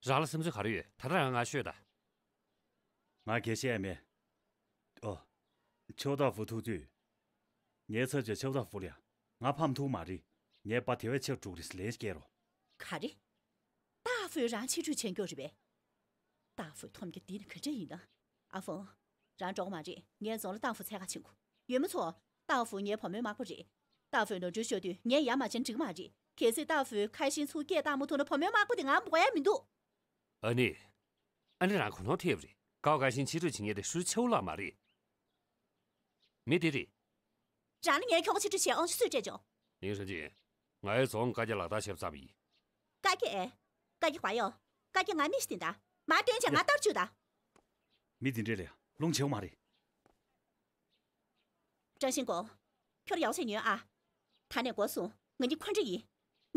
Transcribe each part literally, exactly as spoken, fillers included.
རང་ལ་བསམ་ཚུལ་ག་རེ་ཡོད། ད་ལྟ་རང་ང་ཤོད་ད། ང་སྐད་བཤད་མེད། ཨོ། ཆའོ་ཏ་ཧྥུ་ཐུག་དུས། ངའི་ཚབ་བྱས་ཆའོ་ཏ་ཧྥུ་ལ་ཡ། ང་ཕམ་ཐུག་མ་རེད། ངའི་པ་དེ་བས་ཆེར་འགྲོ་གི་རེད་ཟེར་ལན་ཞིག་སྐྱེལ་རོགས། ག་རེ། ཏ་ཧྥུས་རང་ཕྱིར་འགྲོ་བྱེད་མཁན་རེད་པས། ཏ་ཧྥུས་འཐོམ་རྒྱུ་འདི་ནི་ག་འདྲ་ཡིན་ན། ཨ་ཧྥུང་། རང་འགྲོ་གི་མ་རེད། ངས་རྫོང་ལ་ཏ་ཧྥུ་འཚོལ་ག་ཕྱིན་དགོས། ཡུལ་མི་ཚོ། ཏ་ཧྥུ་ངའི་བུ་མོའི་དམག་པ་རེད། ཏ་ཧྥུས་ནོར་འཁྲུལ་ཤོར་དུས་ངས་ཡར་མ་བྱས་ན་འགྲིག་གི་མ་རེད། གལ་སྲིད་ཏ་ཧྥུས་ཁ་ཤིན་ཚུར་སྐད་བཏང་མ་ཐུབ་ན་བུ་མོའི་དམག་པ་དེ་ང་འབོད་ཡ་མི་འདུག་ཨ་ནི། ཨ་ནི་རང་གོ་ནོར་ཐེབས་རེད། ཀའོ་ཁ་ཤིན་ཕྱིར་འགྲོ་བྱེད་མཁན་དེ་ཧྲུའུ་ཆའོ་ལགས་མ་རེད། མི་དེ་རེད། རང་ལ་ངའི་ཁྱོ་ག་ཕྱིར་འགྲོ་བྱེད་ཨང་ཅི་སུས་སྤྲད་བྱུང་། ལིང་ཧྲན་ཅིན། ང་ཡི་རྫོང་བཀའ་རྒྱ་ལག་བསྟར་བྱེད་པ་ཙམ་ཡིན། བཀའ་རྒྱ་ཨེ། བཀའ་རྒྱ་ག་ཡོད། བཀའ་རྒྱ་ང་མི་ཞིག་དེ་འདྲ། མར་སྟོན་བྱས་ང་ལྟར་བཅུག་ད། མི་དེ་འདྲས་ལ་ཡ་རླུང་ཆེ་བ་མ་རེད། ཀྲང་ཤིན་ཀོ། ཁྱོད་ཡག་ཆེ་ཉོན་ཨ། ད་ནས་འགོ་བཟུང་ང་གཉིས་འཁོན་འགྲས་ཡིན།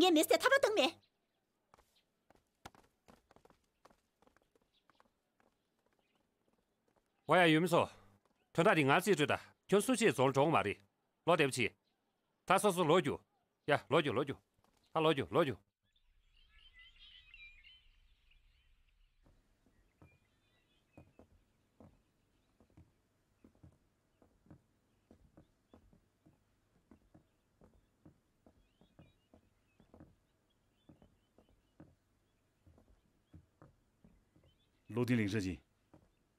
ངས་མི་ཚེ་ཐར་པ་བཏང་མེད། ཝ་ཡ་ཡུལ་མི་ཚོ། དོན་དག་འདི་ང་རྩིས་སྤྲོད་ད། ཁྱོད་སུ་ཆེད་རྫོང་འགྲོ་མ་རེད། ལོ་དེབ་ཆི། ད་སོ་སོ་ལོ་རྒྱུ། ཡ་ལོ་རྒྱུ་ལོ་རྒྱུ། ད་ལོ་རྒྱུ་ལོ་རྒྱུ། བློ་ལྡན་ལིང་ཧྲན་ཅིན།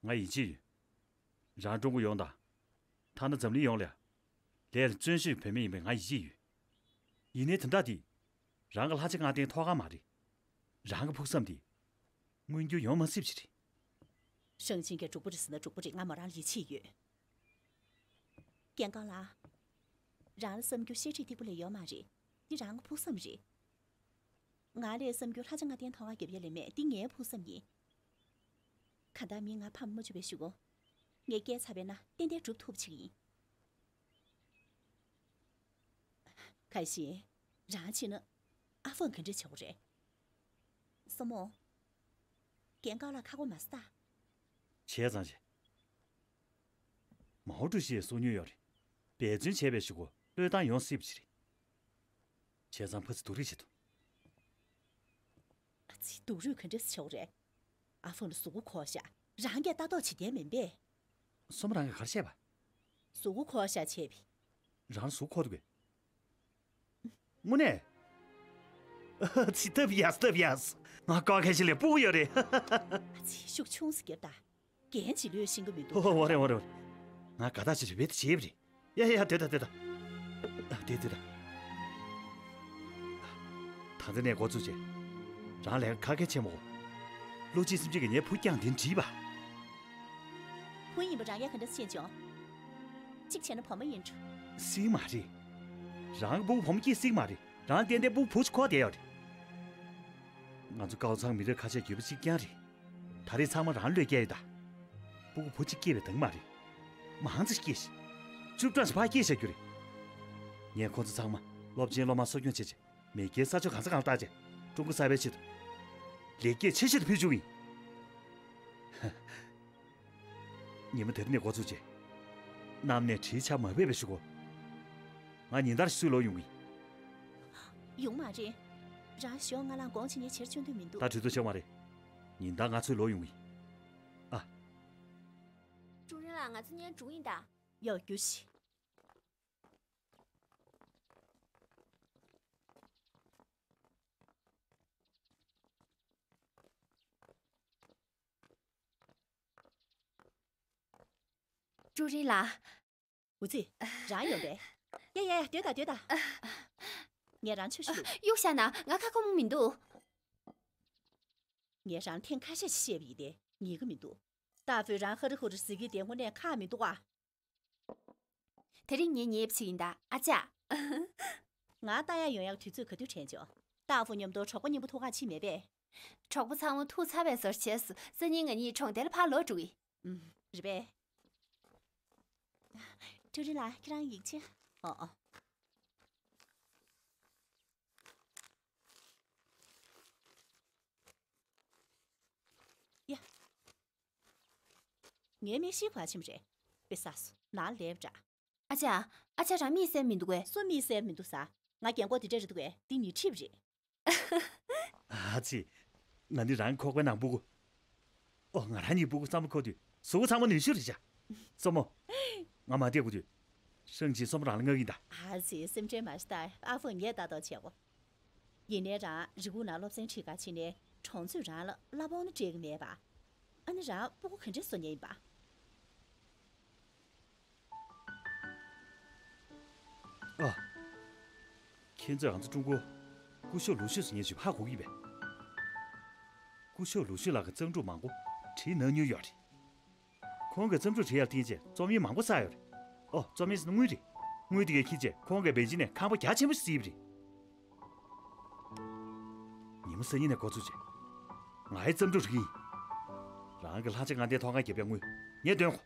ང་ཡིད་ཆེས་ཡོད། རང་ཀྲུང་གོ་ཡོང་དང་། ཐ་ན་འཛམ་གླིང་ཡོངས་ལ་ལས་ལ་བརྩོན་ཤོས་བུད་མེད་ཡིན་པས་ང་ཡིད་ཆེས་ཡོད། ཡིན་ནའི་དོན་དག་འདི། རང་གི་ལྷ་ཆེ་ང་བརྟེན་ཐོག་ཁ་མ་རེད། རང་གི་ཕུགས་བསམ་འདི། མངོན་འགྱུར་ཡོང་མ་སྲིད་པ་ཞིག་རེད། ཧྲང་ཅིན་གྱིས་འབྲུག་པ་རེད་ཟེར་ན་འབྲུག་པ་རེད། ང་མོ་རང་ལ་ཡིད་ཆེས་ཡོད། རྒན་ཁང་ལགས། རང་ལ་བསམ་རྒྱུ་བཤད་ཁྲིད་ཐིག་པོ་ལས་ཡོད་མ་རེད། འདི་རང་གི་ཕུགས་བསམ་རེད། ང་ལས་བསམ་རྒྱུ་ལྷ་ཆ་ང་བརྟེན་ཐོག་ཁ་རྒྱབ་ཡ་ལས་མེད། འདི་ངའི་ཕུགས་བསམ་ཡིན། གང་ལྟར་མིས་ང་ཕམ་མ་བཅུག་པའི་གཞུག་གུ། ངས་སྐྱེས་ཚར་བས་ན་ཏན་ཏན་སྒྲུབ་ཐུབ་ཅིག་ཡིན། གལ་སྲིད་རང་ཕྱིན་ན་ཨ་ཧྥང་ག་འདྲ་བྱེད་དགོས་རེད། སྲུ་མོ། རྒན་ཁང་ལགས་ཁག་པོ་མ་ཟ་ད། བྱས་ཙང་བྱས། མའོ་ཀྲུའུ་ཞི་ཡིས་གསུང་མྱོང་ཡོད་རེད། འབད་བརྩོན་བྱས་པའི་གཞུག་གུ་བློས་བཏང་ཡོང་སྲིད་པ་ཞིག་རེད། བྱས་ཙང་ཕ་ཚོ་སྡུག་རུས་བྱེད་དོ། ཨ་ཙི། སྡུག་རུས་ག་འདྲས་བྱེད་དགོས་རེད། ཨ་ཧྥང་ལ་གཟུགས་པོ་འཁོར་ཤག་རང་གིས་ལྟ་རྟོག་བྱེད་མཁན་མིན་པས། སྲུ་མོ་རང་གིས་ག་རེ་བཤད་པ། གཟུགས་པོ་འཁོར་ཤག་བྱས་པས། རང་ལ་གཟུགས་པོ་འཁོར་འདུག་གས། དངོས་གནས། ཨ་ཙི། སྟབས་ཡག་སྟབས་ཡག་ང་ཀའོ་ཁ་ཤིན་ལ་སྤུ་གུ་ཡོད་རེད། ཨ་ཙི། ཤུགས་ཆུང་ཙམ་རྒྱབ་ད། རྒན་གྱིས་ལོས་ཤེས་ཀྱི་མི་འདུག་ཨོ། འོ་རེད་འོ་རེད་འོ་རེད། ང་དགའ་ཐག་ཆོད་རེད། རྦད་དེ་བྱས་པ་རེད། ཡ་ཡ་ཡ། སྡོད་ད་སྡོད་ད། སྡོད་སྡོད་ད། ད་ལྟ་ནས་འགོ་བཙུགས་བྱས། རང་ལས་ཀ་གལ་ཆེན་པོ། བློ་གཅིག་སེམས་གཅིག་གིས་ངའི་བུ་རྐྱང་འདི་འདྲིས་པ། བུ་ཡིན་པ་རང་ཡ་ག་འདྲ་ཤེས་བྱུང་། གཅིག་བྱས་ན་བུ་མོ་ཡིན་འགྲོ། སྲིད་མ་རེད། རང་གི་སྤུ་གུ་བུ་མོ་སྐྱེས་སྲིད་མ་རེད། རང་ཏན་ཏན་སྤུ་གུ་བུ་གཅིག་འཁོར་བསྡད་ཡོད་རེད། ང་ཚོ་ཀའོ་ཚང་མི་རབས་ཁ་ཤས་རྒྱུད་པ་གཅིག་རྐྱང་རེད། ད་རེས་ཚང་མ་རང་བློས་བཀལ་ཡོད་ད། སྤུ་གུ་བུ་གཅིག་སྐྱེས་པའི་གདེང་མ་རེད། མང་ཙམ་སྐྱེས་ཤིག་བཅུ་གྲངས་ཤིག་ཕར་སྐྱེས་བཞག་རྒྱུ་རེད། ངས་ཁོང་ཚོ་ཚང་མ་སློབ་ཆེན་སློབ་མ་གསོ་སྐྱོང་བྱེད་ཆེད། མེས་རྒྱལ་ས་ཕྱོགས་གང་ས་གང་ལ་བཏང་བྱས། ཀྲུང་གོ་གསར་པའི་ཆེད་དུ། ལེགས་སྐྱེས་ཆེ་ཤོས་དེ་ཕུལ་བཅུག་ཡིན། ཉི་མ་དེ་རིང་ནས་འགོ་བཙུགས་བྱས། གནམ་ནས་གྲིའི་ཆར་མ་འབབ་པའི་གཞུག་གུ། ང་ཉིན་ལྟར་ཞིག་ཚུར་ལོག་ཡོང་གི་ཡིན། ཡོང་མ་རེད། རང་ཞོགས་སྔ་ལངས་དགོང་ཕྱི་ཉལ་བྱེད་ཆོག་འདོད་མི་འདུག་ད་དུས་ཚོད་ཆགས་མ་རེད། ཉིན་ལྟར་ང་ཚུར་ལོག་ཡོང་གི་ཡིན། ཨ། ཀྲུའུ་རིན་ལགས། ང་ཚོ་གཉེན་སྒྲུང་ཡིན་ད། ཡག་རྒྱུ་ཞིག་ཀྲུའུ་རིན་ལགས། འུ་ཙི། རང་ཡོང་པས། ཡ་ཡ་ཡ། སྡོད་ད་སྡོད་ད། ངས་རང་ཆུ་ཞིག་བླུགས། གཡུག་བཞག་ན་ང་ཁ་སྐོམ་མི་འདུག་ངས་རང་ཐེངས་ཁ་ཤས་ཤིག་བཤད་པ་ཡིན་ཏེ་ཉན་གི་མི་འདུག་ཏཱ་ཧྥུས་རང་ཧ་རི་ཧུ་རི་ཟེར་གི་དེ་དངོས་གནས་ཁག་མི་འདུག་ཨ། དེ་རིང་ངས་ཉེས་པ་ཞིག་ཡིན་ད་ཨ་ཅག་ང་ལྟ་ཡག་ཡོང་ཡག་དུས་ཚོད་ག་དུས་དྲན་བྱུང་། ཏཱ་ཧྥུ་མཉམ་དུ་གྲོགས་པོ་གཉིས་པོ་ཐུག་ག་ཕྱིན་མེད་པས། གྲོགས་པོ་ཚང་མ་ཐུག་ཚར་བའི་བཟོ་བྱས་སོང་། སང་ཉིན་ང་གཉིས་གྲོང་རྡལ་ལ་ཕར་ལོག་འགྲོ་གི། ཨུམ། རེད་པས། ཀྲུའུ་རིན་ལགས། ཁྱེད་རང་ཡིག་ཆ། ཨོ་ཨོ། ཡ། ངའི་མིག་ཤེལ་ག་པར་ཕྱིན་པ་རེད། དཔེ་བསགས་སོང་། ནང་ལ་སླེབས་འདྲ། ཨ་ཅག་ཨ་ཅག་རང་མིག་གསལ་མི་འདུག་གས། སུ་མིག་གསལ་མི་འདུག་ཟེར། ང་རྒན་གོག་འདི་འདྲ་རེད་འདུག་གས། འདི་ཉི་ཁྲི་རེད། ཨ་ཙི། ང་ནི་རང་ཁོག་པའི་ནང་སྤུ་གུ། ཨོ། ང་རང་གཉིས་སྤུ་གུ་གཙང་མ་ཁོག་དུས་གཟུགས་པོ་ཚང་མ་ནུས་ཤུགས་རེད་བྱ། སྲུ་མོ། ང་མ་བསྡད་དགོས་དུས། ཧྲེང་ཅིན་སྲུ་མོ་རང་ལ་མངགས་ཡིན་ད། ཨ་ཙི། སེམས་ཁྲལ་མ་བྱེད་ད། ཨ་ཧྥུ་ངས་ལྟ་རྟོག་བྱེད་གོ། ཡིན་ནའི་རང་རི་ཁུག་ནང་སློབ་ཚན་ཁྲིད་ག་ཕྱིན་ནའི་གྲོང་ཚོས་རང་ལ་གླ་ཕོགས་ནི་སྤྲད་གི་མེད་པ། ཨ་ནི་རང་སྤུ་གུ་ག་འདྲས་བཟོ་མཁན་ཡིན་པ། ཨ། ཁྱེད་ཚོས་ང་ཚོ་ཀྲུང་གོ་སྐུ་ཞབས་ལུའུ་ཞུས་ཟེར་མཁན་ཞིག་ཧ་གོ་གི་ཡིན་པས། སྐུ་ཞབས་ལུའུ་ཞུས་ལགས་ཀྱིས་རྩོམ་སྒྲིག་མང་པོ་བྲིས་གནང་མྱོང་ཡོད་རེད། ཁོང་གིས་རྩོམ་སྒྲིག་བྲིས་ཡར་བཏིང་རྗེས་རྩོམ་ཡིག་མང་པོ་བསགས་ཡོད་རེད། ཨོ། རྩོམ་ཡིག་ཟེར་ན་དངུལ་རེད། དངུལ་དེ་གས་འཁྱེར་རྗེས་ཁོང་གིས་པེ་ཅིན་ནས་ཁང་པ་རྒྱ་ཆེན་པོ་ཞིག་བརྩིས་པ་རེད། ཉི་མ་སང་ཉིན་ནས་འགོ་ཚུགས་རྗེས། ང་ཡི་རྩོམ་སྒྲིག་རིགས་ཡིན། རང་གི་ལྷ་ཆེན་ལྔ་ལྡན་ཐོག་ཁང་རྒྱབ་ཡ་དངུལ་ངས་འདོན་གོ།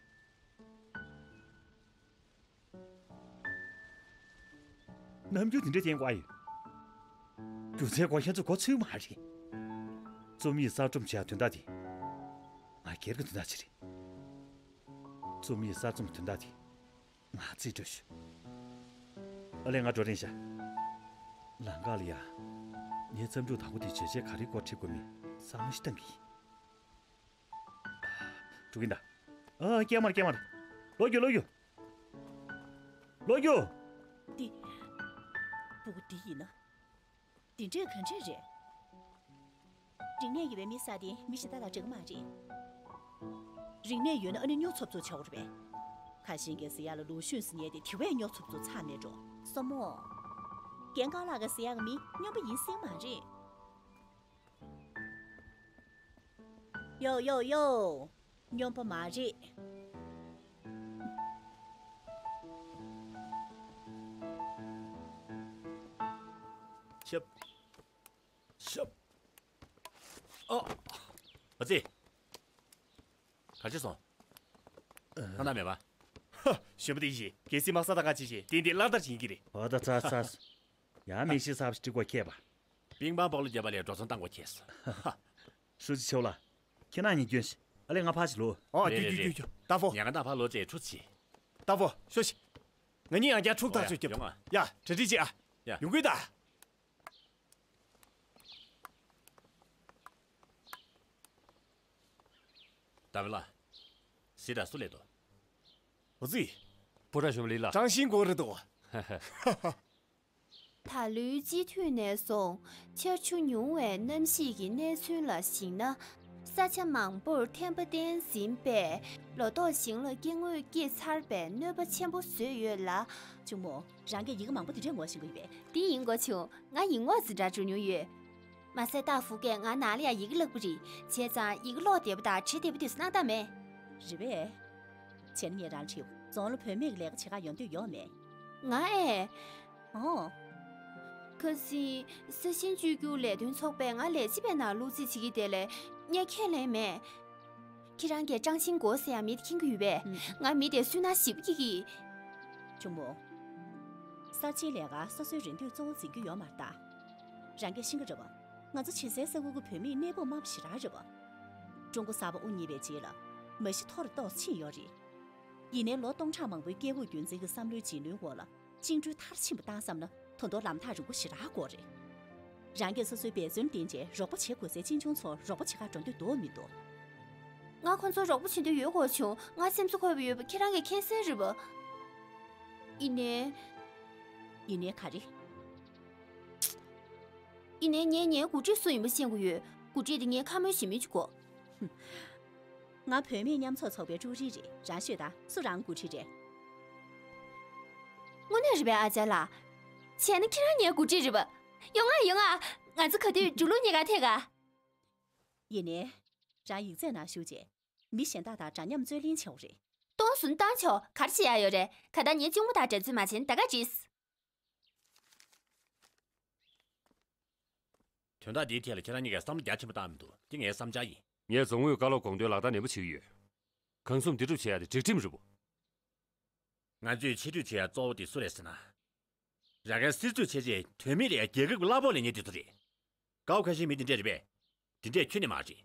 རྣམ་འགྱུར་དེ་འདྲ་བསྟན་དགོས་ཨ་ཡོད། རྒྱུ་མཚན་གོ་ཁྱེད་ཚོ་གོ་ཚོད་མ་རེད། རྩོམ་ཡིག་གསར་རྩོམ་བྱེད་ཡ་དོན་དག་དེ། ང་སྒེར་གྱི་དོན་དག་ཅིག་རེད། རྩོམ་ཡིག་གསར་རྩོམ་དོན་དག་དེ། ང་རྩིས་སྤྲོད་ཞུ། ཨ་ལས། ང་འགྲོ་རན་ཤག། ལམ་ཁ་ལ་ཡ། ངའི་རྩོམ་སྒྲིག་དང་པོ་དེ་བྱས་རྗེས་ག་རེ་སྐོར་བྲིས་དགོས་མིན་བསམ་བློ་ཞིག་བཏང་གི་ཡིན། འགྲོ་གིན་གདའ། ཨ། སྐྱེལ་མ་རེད། སྐྱེལ་མ་རེད། ལོག་རྒྱུགས། ལོག་རྒྱུགས། ལོག་རྒྱུགས། འདི། སྤུ་གུ་འདི་ཡིན་ན། འདི་འདྲས་ག་འདྲས་རེད། རིག་གནས་ཡོད་པའི་མི་ཟེར་དེ་མི་གཞན་དག་དང་འདྲ་གི་མ་རེད། རིག་གནས་ཡོད་ན་ཨ་ནི་སྨྱོ་ཚབ་ཚུབ་བྱ་དགོས་རེད་པས། ཁ་ཤས་ཀྱིས་ཟེར་ཡ་ལ་ལུའུ་ཞུན་ཟེར་མཁན་དེ་དེ་བས་སྨྱོ་ཚབ་ཚུབ་ཚང་མེད་འགྲོ། སྲུ་མོ། རྒན་ཀར་ལགས་ཀྱིས་ཟེར་ཡག་མི་སྨྱོན་པ་ཡིན་སྲིད་མ་རེད། ཡོ་ཡོ་ཡོ། སྨྱོན་པ་མ་རེད། ཤབ། ཤབ། ཨ། ཨ་ཙི། ག་བྱས་སོང་། ཨ། ཁ་ན་མེད་པ། ཧ། གཞོན་པ་དེ་ཡིས་གལ་སྲིད་དམག་ས་ད་ག་ཅི་བྱེད་དེ་འདི་སླར་དར་བྱེད་ཀྱི་རེད། འོ་ད་ཚ་ཚ། ཡང་མི་ཤི་ས་བ་ཞིག་བྲི་དགོས་ཁེལ་པ། པིང་པང་སྤོ་ལོ་རྒྱབ་པ་ལས་འགྲོ་སོང་བཏང་དགོས་ཁེལ་སོང་། ཧ། ཧྲུའུ་ཅི་ཆེའུ་ལགས། ཁྱེད་རང་གཉིས་སྐྱོན་ཞིག། ཨ་ལས། ང་ཕར་ཞིག་ལོ། ཨོ། རེད་རེད་རེད། རྒྱུགས་རྒྱུགས་རྒྱུགས། ལྟ་ཕོ། ཉལ་ཁང་ནང་ཕར་ལོག་རྗེས་ཁྲུས་བྱེད། ལྟ་ཕོ། ཤོག་ཤིག། ང་གཉིས་ཡང་བསྐྱར་འཁྲུག་ཐག་ཆོད་རྒྱབ། ཡོང་ཨ། ཡ། གྲ་སྒྲིག་བྱེད་ཨ། ཡ། ཡོང་གི་ཡིན་ད། ད་བེ་ལ། སི་ད་སུ་ལས་དོ། འོ་ཙི། པུ་ར་ཞུམ་ལི་ལ། ཀྲང་ཤིན་གོ་རེད་དོ། ད་ལོའི་དཔྱིད་དུས་ནས་བཟུང་ཆར་ཆུ་ཉུང་བའི་གནམ་གཤིས་ཀྱི་གནས་ཚུལ་ལ་གཞིགས་ན། ས་ཆ་མང་པོར་ཐན་པ་བསྟན་ཟིན་པས། ལོ་ཏོག་ཞིང་ལ་སྐྱེ་དངོས་སྐྱེས་ཚར་བས་གནོད་པ་ཆེན་པོ་བཟོས་ཡོད་ལ། གཅུང་མོ། རང་གིས་ཡི་གེ་མང་པོ་འདི་འདྲས་ངོ་ཤེས་ཀྱི་ཡོད་པས། འདི་ཡིན་གོ་བྱུང་། ང་ཡིག་ངོ་འཛིན་གྲྭར་འགྲོ་མྱོང་ཡོད། མ་ཟད་ཏཱ་ཧྥུ་གས་ང་ནང་ལ་ཡང་ཡི་གེ་བཀླགས་པ་རེད། བྱས་ཙང་ཡི་གེ་ཀློག་བདེ་པོ་དང་འབྲི་བདེ་པོ་དེ་ཚོ་གནང་སྟངས་མེད། རེད་པས། བྱས་ན་ངས་རང་དྲིའོ། རྫོང་ལ་བུད་མེད་ཀྱི་ལས་ཀ་བྱེད་གར་ཡོང་འདོད་ཡོད་མེད། ང་ཨེ། ཨོ། ཁ་སང་ས་ཞིང་བཅོས་བསྒྱུར་ལས་དོན་ཚོགས་པས་ང་ལས་བྱེད་པའི་ནང་བླུག་རྩིས་བྱེད་ཀྱི་དེ་ལས་ངས་ཁས་ལེན་མེད། ཁྱེད་རང་གིས་ཀྲང་ཆིང་གོ་ཟེར་ཡ་མི་དེ་མཁྱེན་གྱི་ཡོད་པས། ཨུམ། ང་མི་དེ་སུན་སྣང་ཞེ་པོ་སྐྱེ་གི། གཅུང་མོ། གསར་བརྗེའི་ལས་ཀར་སོ་སོའི་རེ་འདོད་གཙོ་བོ་འཛིན་རྒྱུ་ཡོད་མ་རེད་ད། རང་གིས་ཤེས་ཀྱི་རེད་པ། ང་ཚོ་བྱེ་སའི་ས་ཁུལ་གྱི་བུད་མེད་གནས་སྤོ་དམའ་ཞེ་དྲག་རེད་པ། ཀྲུང་གོ་གསར་པ་དབུ་བརྙེས་པའི་རྗེས་ལ་མ་གཞི་མཐོ་རུ་ཏོག་ཙམ་ཕྱིན་ཡོད་རེད། ཡིན་ནའི་ལོ་སྟོང་ཕྲག་མང་པོའི་སྐྱེ་བོ་རྒྱུན་འཛིན་གྱི་བསམ་བློའི་རྗེས་ལུས་འོག་ལ། བཅིངས་འགྲོལ་མཐར་ཕྱིན་པ་བཏང་བསམ་ན་ད་དུང་ལམ་ཐག་རིང་པོ་ཞེ་དྲག་འགོར་རེད། རང་གིས་སོ་སོའི་འབད་བརྩོན་བསྟེན་བྱས་རོགས་པ་བྱེད་དགོས་སའི་ཅིན་ཆུང་ཚོར་རོགས་པ་བྱེད་གར་འགྲོ་འདོད་འདུག་མི་འདུག་ང་ཁོང་ཚོར་རོགས་པ་བྱེད་འདོད་ཡོད་གོ་བྱུང་། ང་སེམས་གསོ་དགོས་པ་ཡོད་པ་ཁྱེད་རང་གིས་མཁྱེན་གསལ་རེད་པ། ཡིན་ནའི། ཡིན་ནའི་ག་རེ། ཡིན་ནའི་ངས་ངའི་འགོ་ཁྲིད་སུ་ཡིན་པ་ཤེས་དགོས་ཡོད། འགོ་ཁྲིད་དེ་ངའི་ཁ་སྨོན་ཞུ་མི་བྱེད་གོ། ཧུམ། ང་བུད་མེད་མཉམ་འཛོམས་ཚོགས་པའི་ཀྲུའུ་རིན་རེད། རང་ཤོད་ད། སུ་རང་འགོ་ཁྲིད་རེད། དངོས་གནས་རེད་པས་ཨ་ཅག་ལགས། བྱས་ན་ཁྱེད་རང་ངའི་འགོ་ཁྲིད་རེད་པ། ཡོང་ང་ཡོང་ང་། ང་ཚོ་ག་དུས་འབྲུག་ལུགས་ཉེ་ག་ཐད་ག་ཡིན་ནའི། རང་ཡིག་ཚད་ནང་ཞུགས་རྗེས། མི་གཞན་དག་དང་འདྲ་མཉམ་རྩོད་ལེན་བྱེད་དགོས་རེད། སྟོང་ཟུར་བཏང་ཆོག་ག་རེ་བྱེད་ཡ་ཡོད་རེད། ག་ད་ངའི་གཅུང་མོ་དང་འགྲན་རྩོད་མ་བྱེད་ན་ད་ག་བྱེད། དོན་དག་འདིའི་ཐད་ལ་ཁྱེད་རང་གཉིས་ཀས་བསམ་བློ་རྒྱ་ཆེན་པོ་བཏང་མི་འདུག་འདི་ངའི་བསམ་འཆར་ཡིན། ངས་རྫོང་ཨུའི་བཀའ་སློབ་དགོངས་དོན་ལག་བསྟར་ནན་པོ་བྱེད་ཀྱི་ཡོད། གང་འཚམ་འདི་སྒྲུབ་བྱེད་ཡ་དེ་སྒྲིག་ཁྲིམས་རེད་པོ། ང་ཚོས་ཆེད་སྒྲུབ་བྱེད་ཡ་གཙོ་བོ་དེ་སུ་རེད་ཟེར་ན། རང་རྒྱལ་སྲིད་ཚོགས་བྱས་རྗེས་དོན་མེད་ལ་ཡ་རྒྱལ་ཁབ་ཀྱི་གླ་ཕོགས་ལེན་མཁན་དེ་ཚོ་རེད། ཀའོ་ཁ་ཤིན་མི་དེ་འདྲས་རེད་པས། དེ་འདྲས་ཁྱོན་ནས་མ་རེད།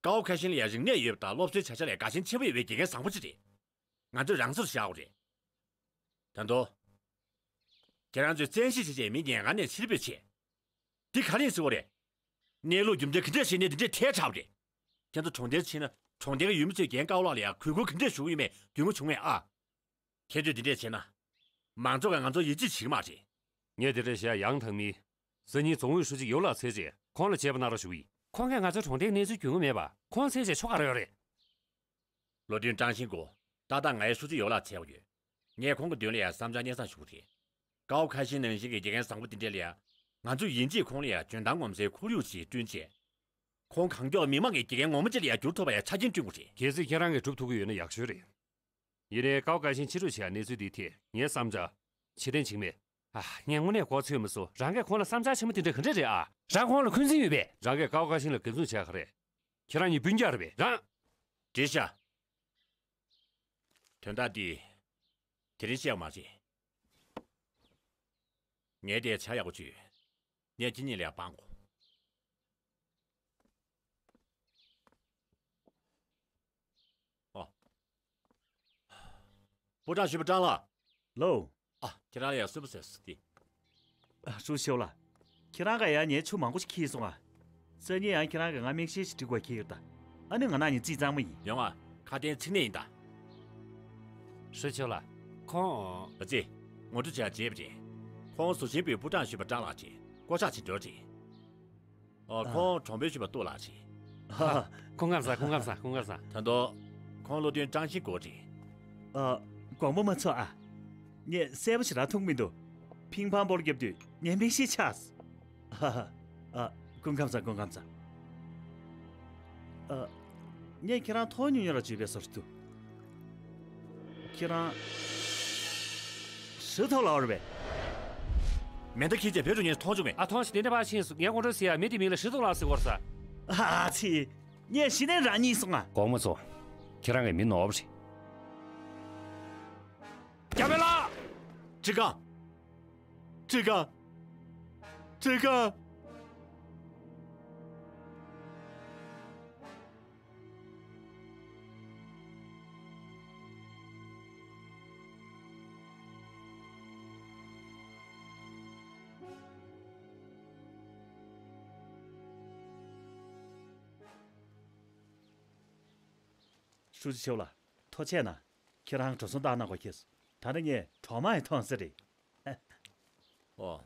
ཀའོ་ཁ་ཤིན་ལ་ཡ་རིག་གནས་ཡོད་པ་དང་སློབ་གསོའི་བྱ་གཞག་ལ་ཡ་དགའ་ཞེན་ཆེན་པོ་ཡོད་པའི་དགེ་རྒན་བཟང་པོ་ཅིག་རེད། ང་ཚོས་རང་སོར་བཞག་དགོས་རེད། ད་དུང་། ཁྱེད་རང་ཚོས་བཙན་ཤེད་བྱས་རྗེས་མི་ཉེན་ཁ་ནས་ཕྱིར་འབུད་བྱས། འདི་ག་རེ་ཡིན་ཟེར་བ་རེད། གནས་ལུགས་རྒྱུ་མཚན་ག་འདྲས་ཤེས་ནས་འདི་འདྲས་ཐལ་དྲགས་པ་རེད། ཁྱེད་ཚོ་གྲོང་རྡལ་ཕྱིན་ན་གྲོང་རྡལ་གྱི་ཡུལ་མི་ཚོས་རྒན་དཀར་པོ་ལགས་ལ་ཡང་གུས་བཀུར་ག་འདྲས་ཞུ་གི་ཡོད་མེད་རྒྱུས་མངའ་བྱུང་ངས་ཨ། ཁྱེད་ཚོས་འདི་འདྲས་བྱས་ན། མང་ཚོགས་ཀྱིས་ང་ཚོར་ཡིད་ཆེས་བྱེད་ཀྱི་མ་རེད། ངས་དེ་འདྲ་བཤད་ཡང་དག་མིན། སང་ཉིན་རྫོང་ཨུའི་ཧྲུའུ་ཅི་ཡོ་ལགས་འཚོལ་རྗེས་ཁོང་ལ་མཇལ་བ་གནང་རོགས་ཞུ་གི་ཡིན། ཁོང་གིས་ང་ཚོའི་གྲོང་རྡལ་གནས་ཚུལ་རྒྱུས་མངའ་མེད་པ། ཁོང་འཚོལ་བྱས་ཆོ་ག་རེ་ཡོད་རེད། བློ་མཐུན་ཀྲང་ཤིན་ཀོ། ཏག་ཏག་ང་ཡི་ཧྲུའུ་ཅི་ཡོ་ལགས་འཚོལ་གྱི་ཡོད། ངས་ཁོང་གི་མདུན་ལ་ཡང་བསམ་འཆར་སྙན་སེང་ཞུ་གི་རེད། ཀའོ་ཁ་ཤིན་ནང་བཞིན་གྱི་དགེ་རྒན་བཟང་པོ་དེ་འདྲས་ལ་ཡང་། ང་ཚོས་ཡིན་གཅིག་ཁོང་ལ་ཡང་འཇོན་ཐང་ངོམ་སའི་ཁོར་ཡུག་ཅིག་བསྐྲུན་བྱས། ཁོང་གང་མགྱོགས་མི་མང་གི་དགེ་རྒན་ངོ་མ་ཅིག་ལ་ཡང་འགྱུར་ཐུབ་པ་ཡང་ཆ་རྐྱེན་བསྐྲུན་དགོས་རེད། གལ་སྲིད་ཁྱེད་རང་གིས་སྒྲུབ་ཐུབ་ཀྱི་ཡོད་ན་ཡག་ཤོས་རེད། ཡིན་ནའི་ཀའོ་ཁ་ཤིན་ཕྱིར་འབུད་བྱེད་ཡག་གནས་ཚུལ་འདིའི་ཐད་ངའི་བསམ་འཆར་ཕྱིར་དྲན་བྱེད་ཀྱི་མེད། ཨ། ངས་དངོས་གནས་མགོ་ཚོས་མ་སོང་། རང་གིས་ཁོང་ལ་བསམ་འཆར་ཆེན་པོ་དེ་འདྲ་ག་འདྲས་རེད་ཨ། རང་ཁོང་ལ་འཁོན་འཛིན་ཡོད་པས། རང་གིས་ཀའོ་ཁ་ཤིན་ལ་འགན་སྲུང་བྱས་ག་རེད། ཁྱེད་རང་གཉིས་སྤུན་ཀྱག་རེད་པས། རང་། འགྲིག་ཤག་དོན་དག་འདི། དེ་རིང་བཤད་པ་མ་རེད། ངས་དེ་བྱ་ཡག་པོ་བྱོས། ངས་ཁྱེད་གཉིས་ལ་ཡང་སྤང་དགོས། ཨོ། པུའུ་ཀྲང་ཞུས་པ་ཀྲང་ལགས། ལོ། ཨ། ཁྱེད་རང་ལ་ཡང་གསོལ་པོ་བཟོས་སོ་དེ། ཨ། ཧྲུའུ་ཅི་ཆོས་ལགས། ཁྱེད་རང་ག་ཡང་ངའི་ཆུ་མང་པོ་ཞིག་ཁྱེར་སོང་ཨ། སང་ཉིན་ཡང་ཁྱེད་རང་གིས་ང་མིག་ཤེལ་ཞིག་སྒྲིག་དགོས་ཁེལ་ཡོད་ད། ཨ་ནི་ང་ནག་ཉིན་རྩིས་གཙང་མ་ཡིན། ཡོང་ཨ། ཁ་དན་ཚིག་གནས་ཡིན་ད། ཧྲུའུ་ཅི་ཆོས་ལགས། ཁོང་། ཨ་ཙི། ངོ་སྤྲོད་བྱས་རྗེས་པ་རེད། ཁོང་ཟུར་ཆེན་པོས་པུའུ་ཀྲང་ཞུས་པ་ཀྲང་ལགས་ཀྱིས་བསྐོ་བཞག་བྱེད་འགྲོ་རེད། ཨ། ཁོང་གྲོང་དཔོན་ཞུས་པ་ཏུའུ་ལགས་རེད། ཧ་ཧ། སྐུ་ཁམས་བཟང་། སྐུ་ཁམས་བཟང་། སྐུ་ཁམས་བཟང་། ད་དུང་། ཁོང་བློ་མཐུན་ཀྲང་ཤིན་ཀོ་རེད། ཨ། དགོངས་པ་མ་ཚོམས་ཨ། ངས་གསལ་པོ་ཞེ་དྲག་མཐོང་གི་མི་འདུག་ཕིང་ཕང་སྤོ་ལོ་རྒྱབ་དུས་ངས་མིག་ཤེལ་ཆགས། ཧ་ཧ། ཨ། སྐུ་ཁམས་བཟང་། སྐུ་ཁམས་བཟང་། ཨ། ངས་ཁྱེད་རང་མཐོང་མྱོང་མྱོང་ར་བརྗོད་པའི་བཟོ་འདྲ་འདུག་ཁྱེད་རང་། ཧྲི་ཐོ་ལའོ་རེད་པས། མེ་མདའ་འཁྱེར་བྱས་བོད་འགྲོ་མཁན་མཐོང་བྱུང་མེད། ཨ། མཐོང་ཞིག་དེ་འདྲ་ཕར་ཕྱིན་སོང་། ངས་ངོ་སྤྲོད་ཟེར་ཡ་མི་དེ་མིང་ལ་ཧྲི་ཐོ་ལའོ་ཟེར་གོ་ར་ས། ཨ་ཙི། ངས་གཞི་ནས་རང་ཉིད་སོང་ང་། དགོངས་མ་ཚོམས། ཁྱེད་རང་གི་མི་ནོར་བ་རེད། རྒྱ་བལ་ལགས། ཁྲི་སྒང་། ཁྲི་སྒང་། ཁྲི་སྒང་། ཧྲུའུ་ཅི་ཆོས་ལགས། ཐུགས་རྗེ་གནང་། ཁྱེད་རང་འགྲོ་སོང་བཏང་གནང་དགོས་ཁེལ་སོང་། ད་ནི་ངས་གྲོག་མ་ཡང་མཐོང་ས་རེད། ཨོ།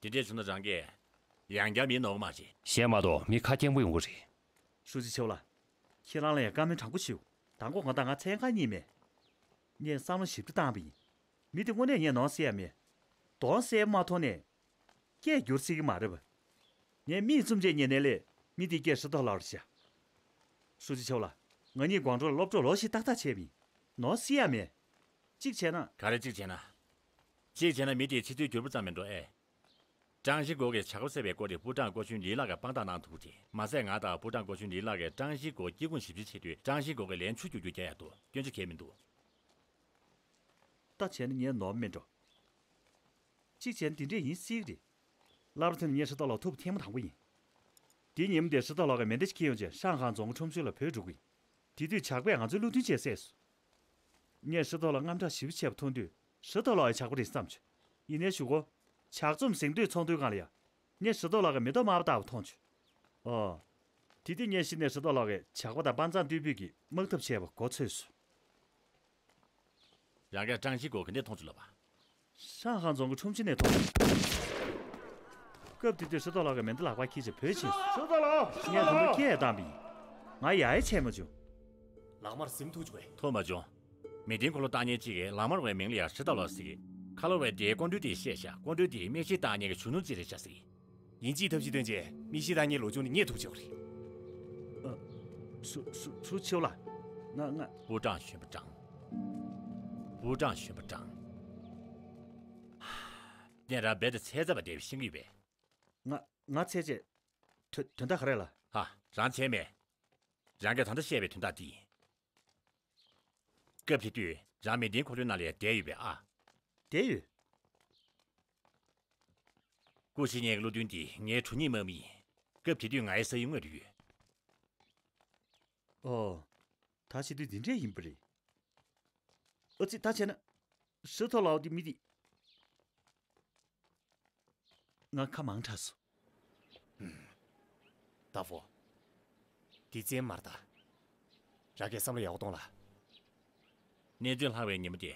དེ་འདྲས་བྱུང་ན་རང་གིས་ཡང་བསྐྱར་མི་ནོར་གི་མ་རེད། གཞན་མ་གཏོགས་མི་ཁ་སྐྱེངས་པོ་ཡོང་གི་རེད། ཧྲུའུ་ཅི་ཆོས་ལགས། ཁྱེད་རང་ལ་ཡང་བཀའ་མོལ་དྲང་པོ་ཞུ། མདང་དགོང་གང་ལྟར་ང་མཚན་གང་རྙེད་མེད། ངས་བསམ་བློ་ཞིབ་ཏུ་བཏང་བ་ཡིན། མི་དེ་དངོས་གནས་ངས་ནོར་སྲིད་ཡ་མེད། གདོང་གསལ་པོ་མ་མཐོང་ནས། སྐད་སྒྱུར་སྲིད་ཀྱི་མ་རེད་པ། ངས་མིག་བཙུམ་བྱས་ཉན་ནའི་སླད་མི་དེའི་སྐད་ཧྲི་ཐོ་ལའོ་རེད་ཤག་ཧྲུའུ་ཅི་ཆོས་ལགས། ང་གཉིས་ཀོང་ཀྲོའུ་ལ་སློབ་གྲོགས་ལོ་ཞིག་ཏག་ཏག་བྱས་པ་ཡིན། ནོར་སྲིད་ཡ་མེད། གཅིག་བྱས་ན། ག་རེ་གཅིག་བྱས་ན། གཅིག་བྱས་ན་མི་དེའི་ཕྱི་ཚུལ་འགྱུར་པོ་ཙམ་མིན་འགྲོ་ཨེ། ཀྲང་ཤིན་ཀོ་གི་ཇག་པ་བསད་པའི་སྐོར་དེ་པུའུ་ཀྲང་ཀོ་ཆུན་ལི་ལགས་ཀྱིས་དཔང་རྟགས་གནང་ཐུབ་ཀྱི་རེད། མ་ཟད་ང་དང་པུའུ་ཀྲང་ཀོ་ཆུན་ལི་ལགས་ཀྱིས་ཀྲང་ཤིན་ཀོ་སྐྱེ་ཁུངས་ཞིབ་དཔྱད་བྱེད་དུས་ཀྲང་ཤིན་ཀོ་གིས་ལན་མཆོད་རྒྱུག་རྒྱུ་རྒྱག་ཡག་འདུག་སྐྱོན་ཆ་གང་ཡང་མི་འདུག་ད་བྱས་ན་ངས་ནོར་མེད་འགྲོ། གཅིག་བྱས་ན་འདི་འདྲས་ཡིན་སྲིད་ཀྱི་རེད། སླར་ཐོན་ངས་ཧྲི་ཐོ་ལའོ་ཐུག་པ་ཐེངས་མ་དང་པོ་ཡིན། དེའི་ཉིན་མོ་དེར་ཧྲི་ཐོ་ལའོ་གིས་མེ་མདའ་ཞིག་འཁྱེར་ཡོང་རྗེས་ཧྲང་ཧང་རྫོང་གི་ཁྲོམ་གཞུང་ལ་བྲོས་འགྲོ་གི་ཡིན། དེ་དུས་ཇག་པས་ང་ཚོའི་བློ་མཐུན་བྱས་བསད་སོང་། ངས་ཧྲི་ཐོ་ལའོ་དངངས་སྐྲག་ཞེ་པོ་བྱས་པ་མཐོང་དུས་ཧྲི་ཐོ་ལའོ་ཡང་ཇག་པ་རེད་བསམ་བྱུང་། ཡིན་ནའི་གཞུག་གུ། ཇག་རྩོམ་གཟེངས་བསྟོད་ཚོགས་འདུའི་སྒང་ལ་ཡང་། ངས་ཧྲི་ཐོ་ལའོ་གི་མེ་ཏོག་དམར་པོ་ལྟ་བུ་མཐོང་བྱུང་། ཨོ། དེ་དུས་ངས་གཞི་ནས་ཧྲི་ཐོ་ལའོ་གིས་ཇག་པ་དང་དཔའ་མཛངས་རྟུལ་ཕོད་ཀྱིས་དམག་འཐབ་བྱས་པ་མགོ་ཚོས་སོང་། རང་གིས་ཀྲང་ཤིན་ཀོ་ག་འདྲས་མཐོང་བྱུང་ལབ་པ། ཧྲང་ཧང་རྫོང་གི་ཁྲོམ་གཞུང་ནས་མཐོང་བྱུང་། སྐབས་དེ་དུས་ཧྲི་ཐོ་ལའོ་གིས་མེ་མདའ་ལག་པར་འཁྱེར་བྱས་བྲོས་ཕྱིན་སོང་། ཧྲི་ཐོ་ལའོ། ངས་དུམ་བུ་སྐད་བཏང་བ་ཡིན། ང་ཡ་ཡི་བྱས་མ་བྱུང་། ལག་དམར་ཟིན་ཐུབ་བྱུང་བས། ཐུབ་མ་བྱུང་། མི་བདེན་འཁོར་ལོ་བཏང་མཁན་གཅིག་གིས་ལག་དམར་བའི་མིང་ལ་ཡང་ཧྲི་ཐོ་ལའོ་ཟེར་གི། ཁ་ལོ་བས་དེའི་སྐུ་མགྲོན་དེས་བཤད་ཤག་སྐུ་མགྲོན་དེས་མིག་ཤེལ་བཏགས་མཁན་གྱི་གཞོན་ནུ་ཅིག་རེད་ཤག་ཟེར་གི། ཡིན་གཅིག་ཐབས་གཅིག་བཏོན་རྗེས་མིག་ཤེལ་བཏགས་མཁན་ལོ་ཆུང་དེ་རྙེད་ཐུབ་བྱུང་བ་རེད། ཨ། ཧྲུའུ་ཧྲུའུ་ཧྲུའུ་ཆོས་ལགས། ང་ང་། པུའུ་ཀྲང་གཞོན་པ་ཀྲང་། པུའུ་ཀྲང་གཞོན་པ་ཀྲང་། ངས་རང་རྦད་དེ་འཚོལ་ཚར་བ་དེ་ཤེས་ཀྱི་ཡོད་པས། ང་ང་འཚོལ་བྱས། དོན་དོན་དག་ག་རེ་ལ། ཧ། རང་འཚོལ་མེད། རང་གིས་ད་ལྟ་བཤད་པའི་དོན་དག་འདི་ཡིན། སྐབས་དེ་དུས་རང་མི་བདེན་འཁོར་ལོའི་ནང་ལ་ཡང་བསྡད་ཡོད་པས་ཨ། བསྡད་ཡོད། སྐུ་ཞིག་ཉལ་གྱི་བློ་མཐུན་དེ་ངའི་གྲོགས་རྙིང་དམག་མི་ཡིན། སྐབས་དེ་དུས་ང་ཡི་ས་ཡུལ་དངོས་རུ་ཡོད། ཨོ། ད་བྱེད་དུས་འདི་འདྲས་ཡིན་པ་རེད། ཨ་ཙི་ད་བྱས་ན། ཧྲི་ཐོ་ལའོ་དེ་མི་དེ། ང་ཁ་མང་དྲགས་སོང་། ཏ་ཧྥོ། འདི་བཙན་མར་ད། རང་གིས་བསམ་བློ་ཡག་པོ་གཏོང་ལ། གནས་ཚུལ་ལྷག་པའི་ཉིན་མོ་དེ།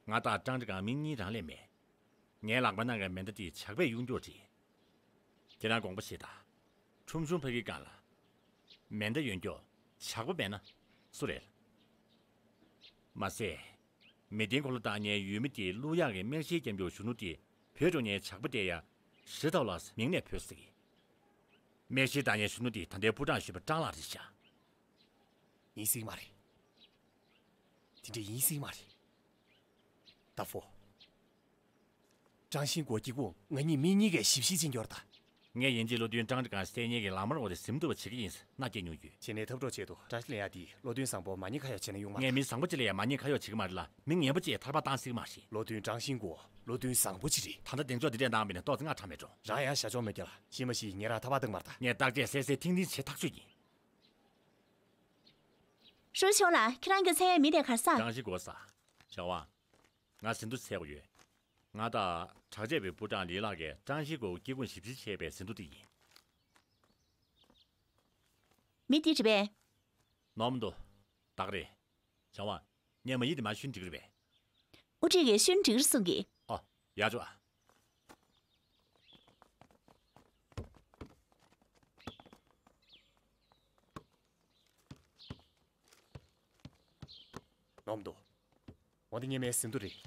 ང་དང་ཀྲང་ཀྲི་ཀང་མི་གཉིས་རང་ལས་མེད། ངའི་ལག་པ་ནང་གི་མེ་མདའ་དེ་ཇག་པས་གཡུག་འགྱོག་བྱས། ཁྱེད་རང་དགོངས་པ་བཞེས་དང་། ཁྲོམ་གཞུང་ཕ་གིའི་སྒང་ལ། མེ་མདའ་ཡོད་འགྱོག་ཇག་པ་མེད་ན་སུ་རེད། མ་ཟད། མི་བདེན་འཁོར་ལོ་བཏང་ཉེན་ཡུལ་མི་དེའི་གླུ་གཡག་གི་སྨན་ཤེལ་རྒྱབ་འགྱོག་གཞོན་ནུ་དེ་བོད་འགྲོ་ཉེན་ཇག་པ་དེ་ཡ་ཞི་ཐའོ་ལགས་མིང་ནས་བོས་ཟེར་གི། སྨན་ཤེལ་བཏང་ཉེན་གཞོན་ནུ་དེ་ད་ལྟའི་པུ་ཀྲང་ཞུས་པ་ཀྲང་ལགས་རེད་ཤག་ཡིན་སྲིད་མ་རེད། དེ་འདྲ་ཡིན་སྲིད་མ་རེད། ཏ་ཧྥོ། ཀྲང་ཤིན་ཀོ་སྐྱིད་ཁུང་ང་གཉིས་མི་གཉིས་ཀས་ཞིབ་བཤེར་བྱེད་འགྱུར་ད། ངས་ཡིན་གཅིག་བློ་མཐུན་ཀྲང་ཀྲི་ཀང་གསན་ཉེན་གྱི་ལག་དམར་འོག་ཏུ་ཟིན་ཐུབ་པ་བྱེད་ཀྱི་ཡིན་ཟེར་མནའ་སྐྱེལ་མྱོང་ཡོད། བྱས་ནས་འཐབ་གྲོགས་ཆེད་དུ་བཀྲ་ཤིས་ལེན་ཡག་འདི་བློ་མཐུན་བཟང་པོ་མ་ཉེས་ཁ་གཡོག་བྱས་ན་ཡོང་མ་རེད། ངས་མི་བཟང་པོ་ཅིག་ལ་ཡང་མ་ཉེས་ཁ་གཡོག་བྱེད་ཀྱི་མ་རེད་ལ། མི་ངན་པ་ཅིག་ཐར་པ་བཏང་སྲིད་ཀྱི་མ་རེད། བློ་མཐུན་ཀྲང་ཤིན་ཀོ་བློ་མཐུན་བཟང་པོ་ཅིག་རེད། ད་ལྟ་གདེང་འཇོག་འདི་འདྲས་གནང་བ་ཡིན་ན་ཏོག་ཙམ་སྔ་དྲགས་མེད་འགྲོ། རང་ཡང་ཞ་ཅོག་མི་སྐྱེ་ལ། ཤི་མ་ཤི་ངས་རང་ཐར་པ་བཏང་མ་རེད་ད། ངས་བརྟག་དཔྱད་གསལ་གསལ་ཐིང་ཐིང་བྱེད་ཐག་ཆོད་ཡིན། ཧྲུའུ་ཆུང་ལགས། ཁྱེད་རང་གི་འཚོལ་ཡག་མི་དེ་གར་སོང་། ཀྲང་ཤིན་ཀོ་ས། ཞའོ་ཝང་། ང་ཟིན་ཐོ་འཚོལ་དགོས་ཡོད། ང་དང་དྲག་ཆས་པའི་པུ་ཀྲང་ལི་ལགས་ཀྱིས་ཀྲང་ཤིན་ཀོ་སྐྱིད་ཁུང་ཞིབ་བཤེར་བྱས་པའི་ཟིན་ཐོ་དེ་ཡིན། མི་འདི་རེད་པས། ནོར་མི་འདུག་བདག་རེད། ཞའོ་ཝང་། ངས་མ་ཡིག་དེ་མར་ཤོན་འགྲིག་གི་རེད་པས། དབུ་ཁྲིད་ཀྱིས་ཤོན་འགྲིག་གི་རེད་གསུང་གི། ཨོ། ཡག་བྱུང་ཨ། ནོར་མི་འདུག་འོ་འདི་ངས་མའི་ཟིན་ཐོ་རེད།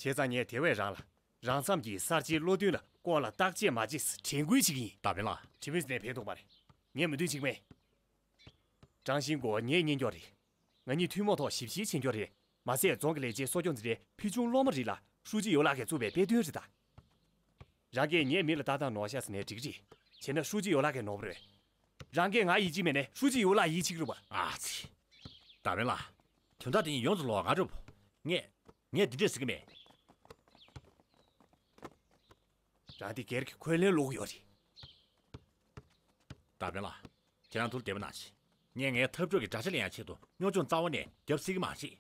བྱས་ཙང་ངས་དེ་བས་རང་ལ། རང་མཚམས་ཀྱི་གསར་བརྗེའི་བློ་མཐུན་ལ་སྐོར་ལ་བརྟག་དཔྱད་མ་བྱེད་ཟེར་དྲན་སྐུལ་བྱེད་ཀྱི་ཡིན། ད་བན་ལགས། དྲི་མེད་ནས་ཕན་ཐོགས་པ་རེད། ངས་མི་འདོད་ཅིག་མེད། ཀྲང་ཤིན་ཀོ་ངའི་གཉེན་སྐྱོར་རེད། ང་གཉིས་ཐུན་མོང་ཐོག་ཞིབ་བཤེར་བྱེད་སྐྱོར་རེད། མ་ཟད་རྫོང་གི་ལས་བྱེད་གསོ་སྐྱོང་འཛིན་གྲྭའི་ཕུལ་བྱུང་སློབ་མ་རེད་ལ། ཧྲུའུ་ཅི་ཡོ་ལགས་ཀྱིས་བཙུགས་པའི་དཔེ་སྟོན་རེད་ད། རང་གིས་ངའི་མི་ལ་ལྟ་སྟངས་ནོར་ཤག་ཟེར་ནས་འགྲིག་རེད། བྱས་ན་ཧྲུའུ་ཅི་ཡོ་ལགས་ཀྱིས་ནོར་བ་རེད། རང་གིས་ང་ཡིད་ཆེས་མེད་ནས་ཧྲུའུ་ཅི་ཡོ་ལགས་ཡིད་ཆེས་ཀྱི་རེད་པ། ཨ་ཙི། ད་བན་ལགས། དོན་དག་དེ་ཡིན་ཡོངས་སུ་ལོག་ང་རུབ། ངས། ངས་འདི་འདྲས་ཟེར་གི་མེད། རང་དེ་སྒེར་གྱི་འཁོན་ལན་སློག་གི་ཡོད་རེད། ད་བན་ལགས། ཁྱེད་རང་ཐུགས་བདེ་པོ་གནང་ཞིག་ངས་ངའི་འཐབ་ཕྱོགས་ཀྱི་དགྲ་ཤ་ལེན་ཡག་ཆེད་དུ་སྨྱོ་ཆུང་རྩ་བ་ནས་རྒྱབ་སྲིད་ཀྱི་མ་རེད།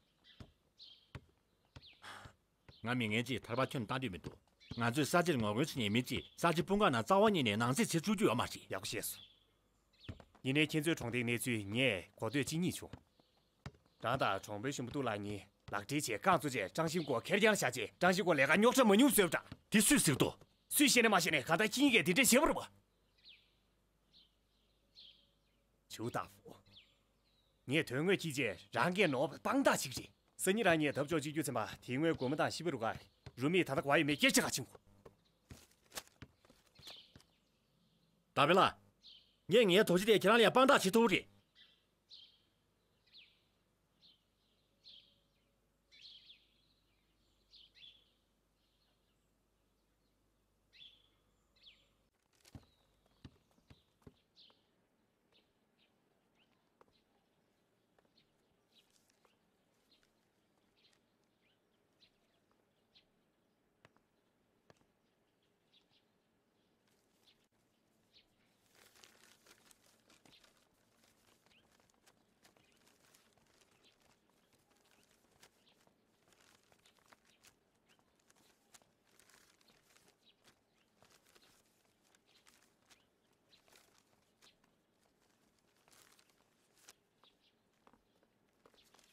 ང་མི་ངན་ཅིག་ཐར་པ་ཁྱོན་བཏང་འདོད་མི་འདུག་ང་ཚོས་གསར་བརྗེར་ངོ་རྒོལ་བྱེད་མཁན་མི་ཅིག་གསར་བརྗེ་དཔུང་ཁག་ནང་རྩ་བ་ཉིད་ནས་ནང་གསེས་བྱེད་བཅུག་རྒྱུ་ཡོད་མ་རེད། ཡག་པོ་བཤད་སོང་། ཡིན་ནའི་ཁྱེད་ཚོའི་གྲོང་སྡེའི་གནས་ཚུལ་ངས་གོ་ཐོས་གཅིག་གཉིས་བྱུང་། རང་དང་གྲོང་དཔོན་གཞོན་པ་ཏུ་ལགས་གཉིས་ལག་སྦྲེལ་བྱས་རྐང་བཙུགས་རྗེས་ཀྲང་ཤིན་ཀོ་ཁེར་རྐྱང་བཞག་རྗེས་ཀྲང་ཤིན་ཀོ་ལས་ཀ་རྙོག་དྲ་མ་ཉུང་བཟོས་པ་འདྲ། དེ་སུས་ཟེར་འདུག་སུས་ཤེས་ནས་མ་ཤེས་ནས་གང་ལྟར་ཁྱེད་གཉིས་ཀས་དེ་འདྲས་བྱེད་པ་རེད་པ། ཆུ་ཏག་ཧྥུ། ངས་དོན་དངོས་ཀྱིས་རྗེས་རང་གིས་ནོར་བ་དཔང་རྟགས་ཅིག་རེད། སང་ཉིན་རང་ངས་འཐབ་ཕྱོགས་གཅིག་གྱུར་ཚན་པ་དེ་སྔོན་དགོངས་པ་དང་ཤི་བི་རུ་ག་རུ་མིས་ད་ལྟ་ག་བ་ཡོད་མེད་སྐད་ཆ་ག་ཕྱིན་གོ། ད་བེ་ལ། ངས་ངའི་དོགས་གཞི་དེ་ཁྱེད་རང་ལ་དཔང་རྟགས་བྱེད་ཐུབ་རེད།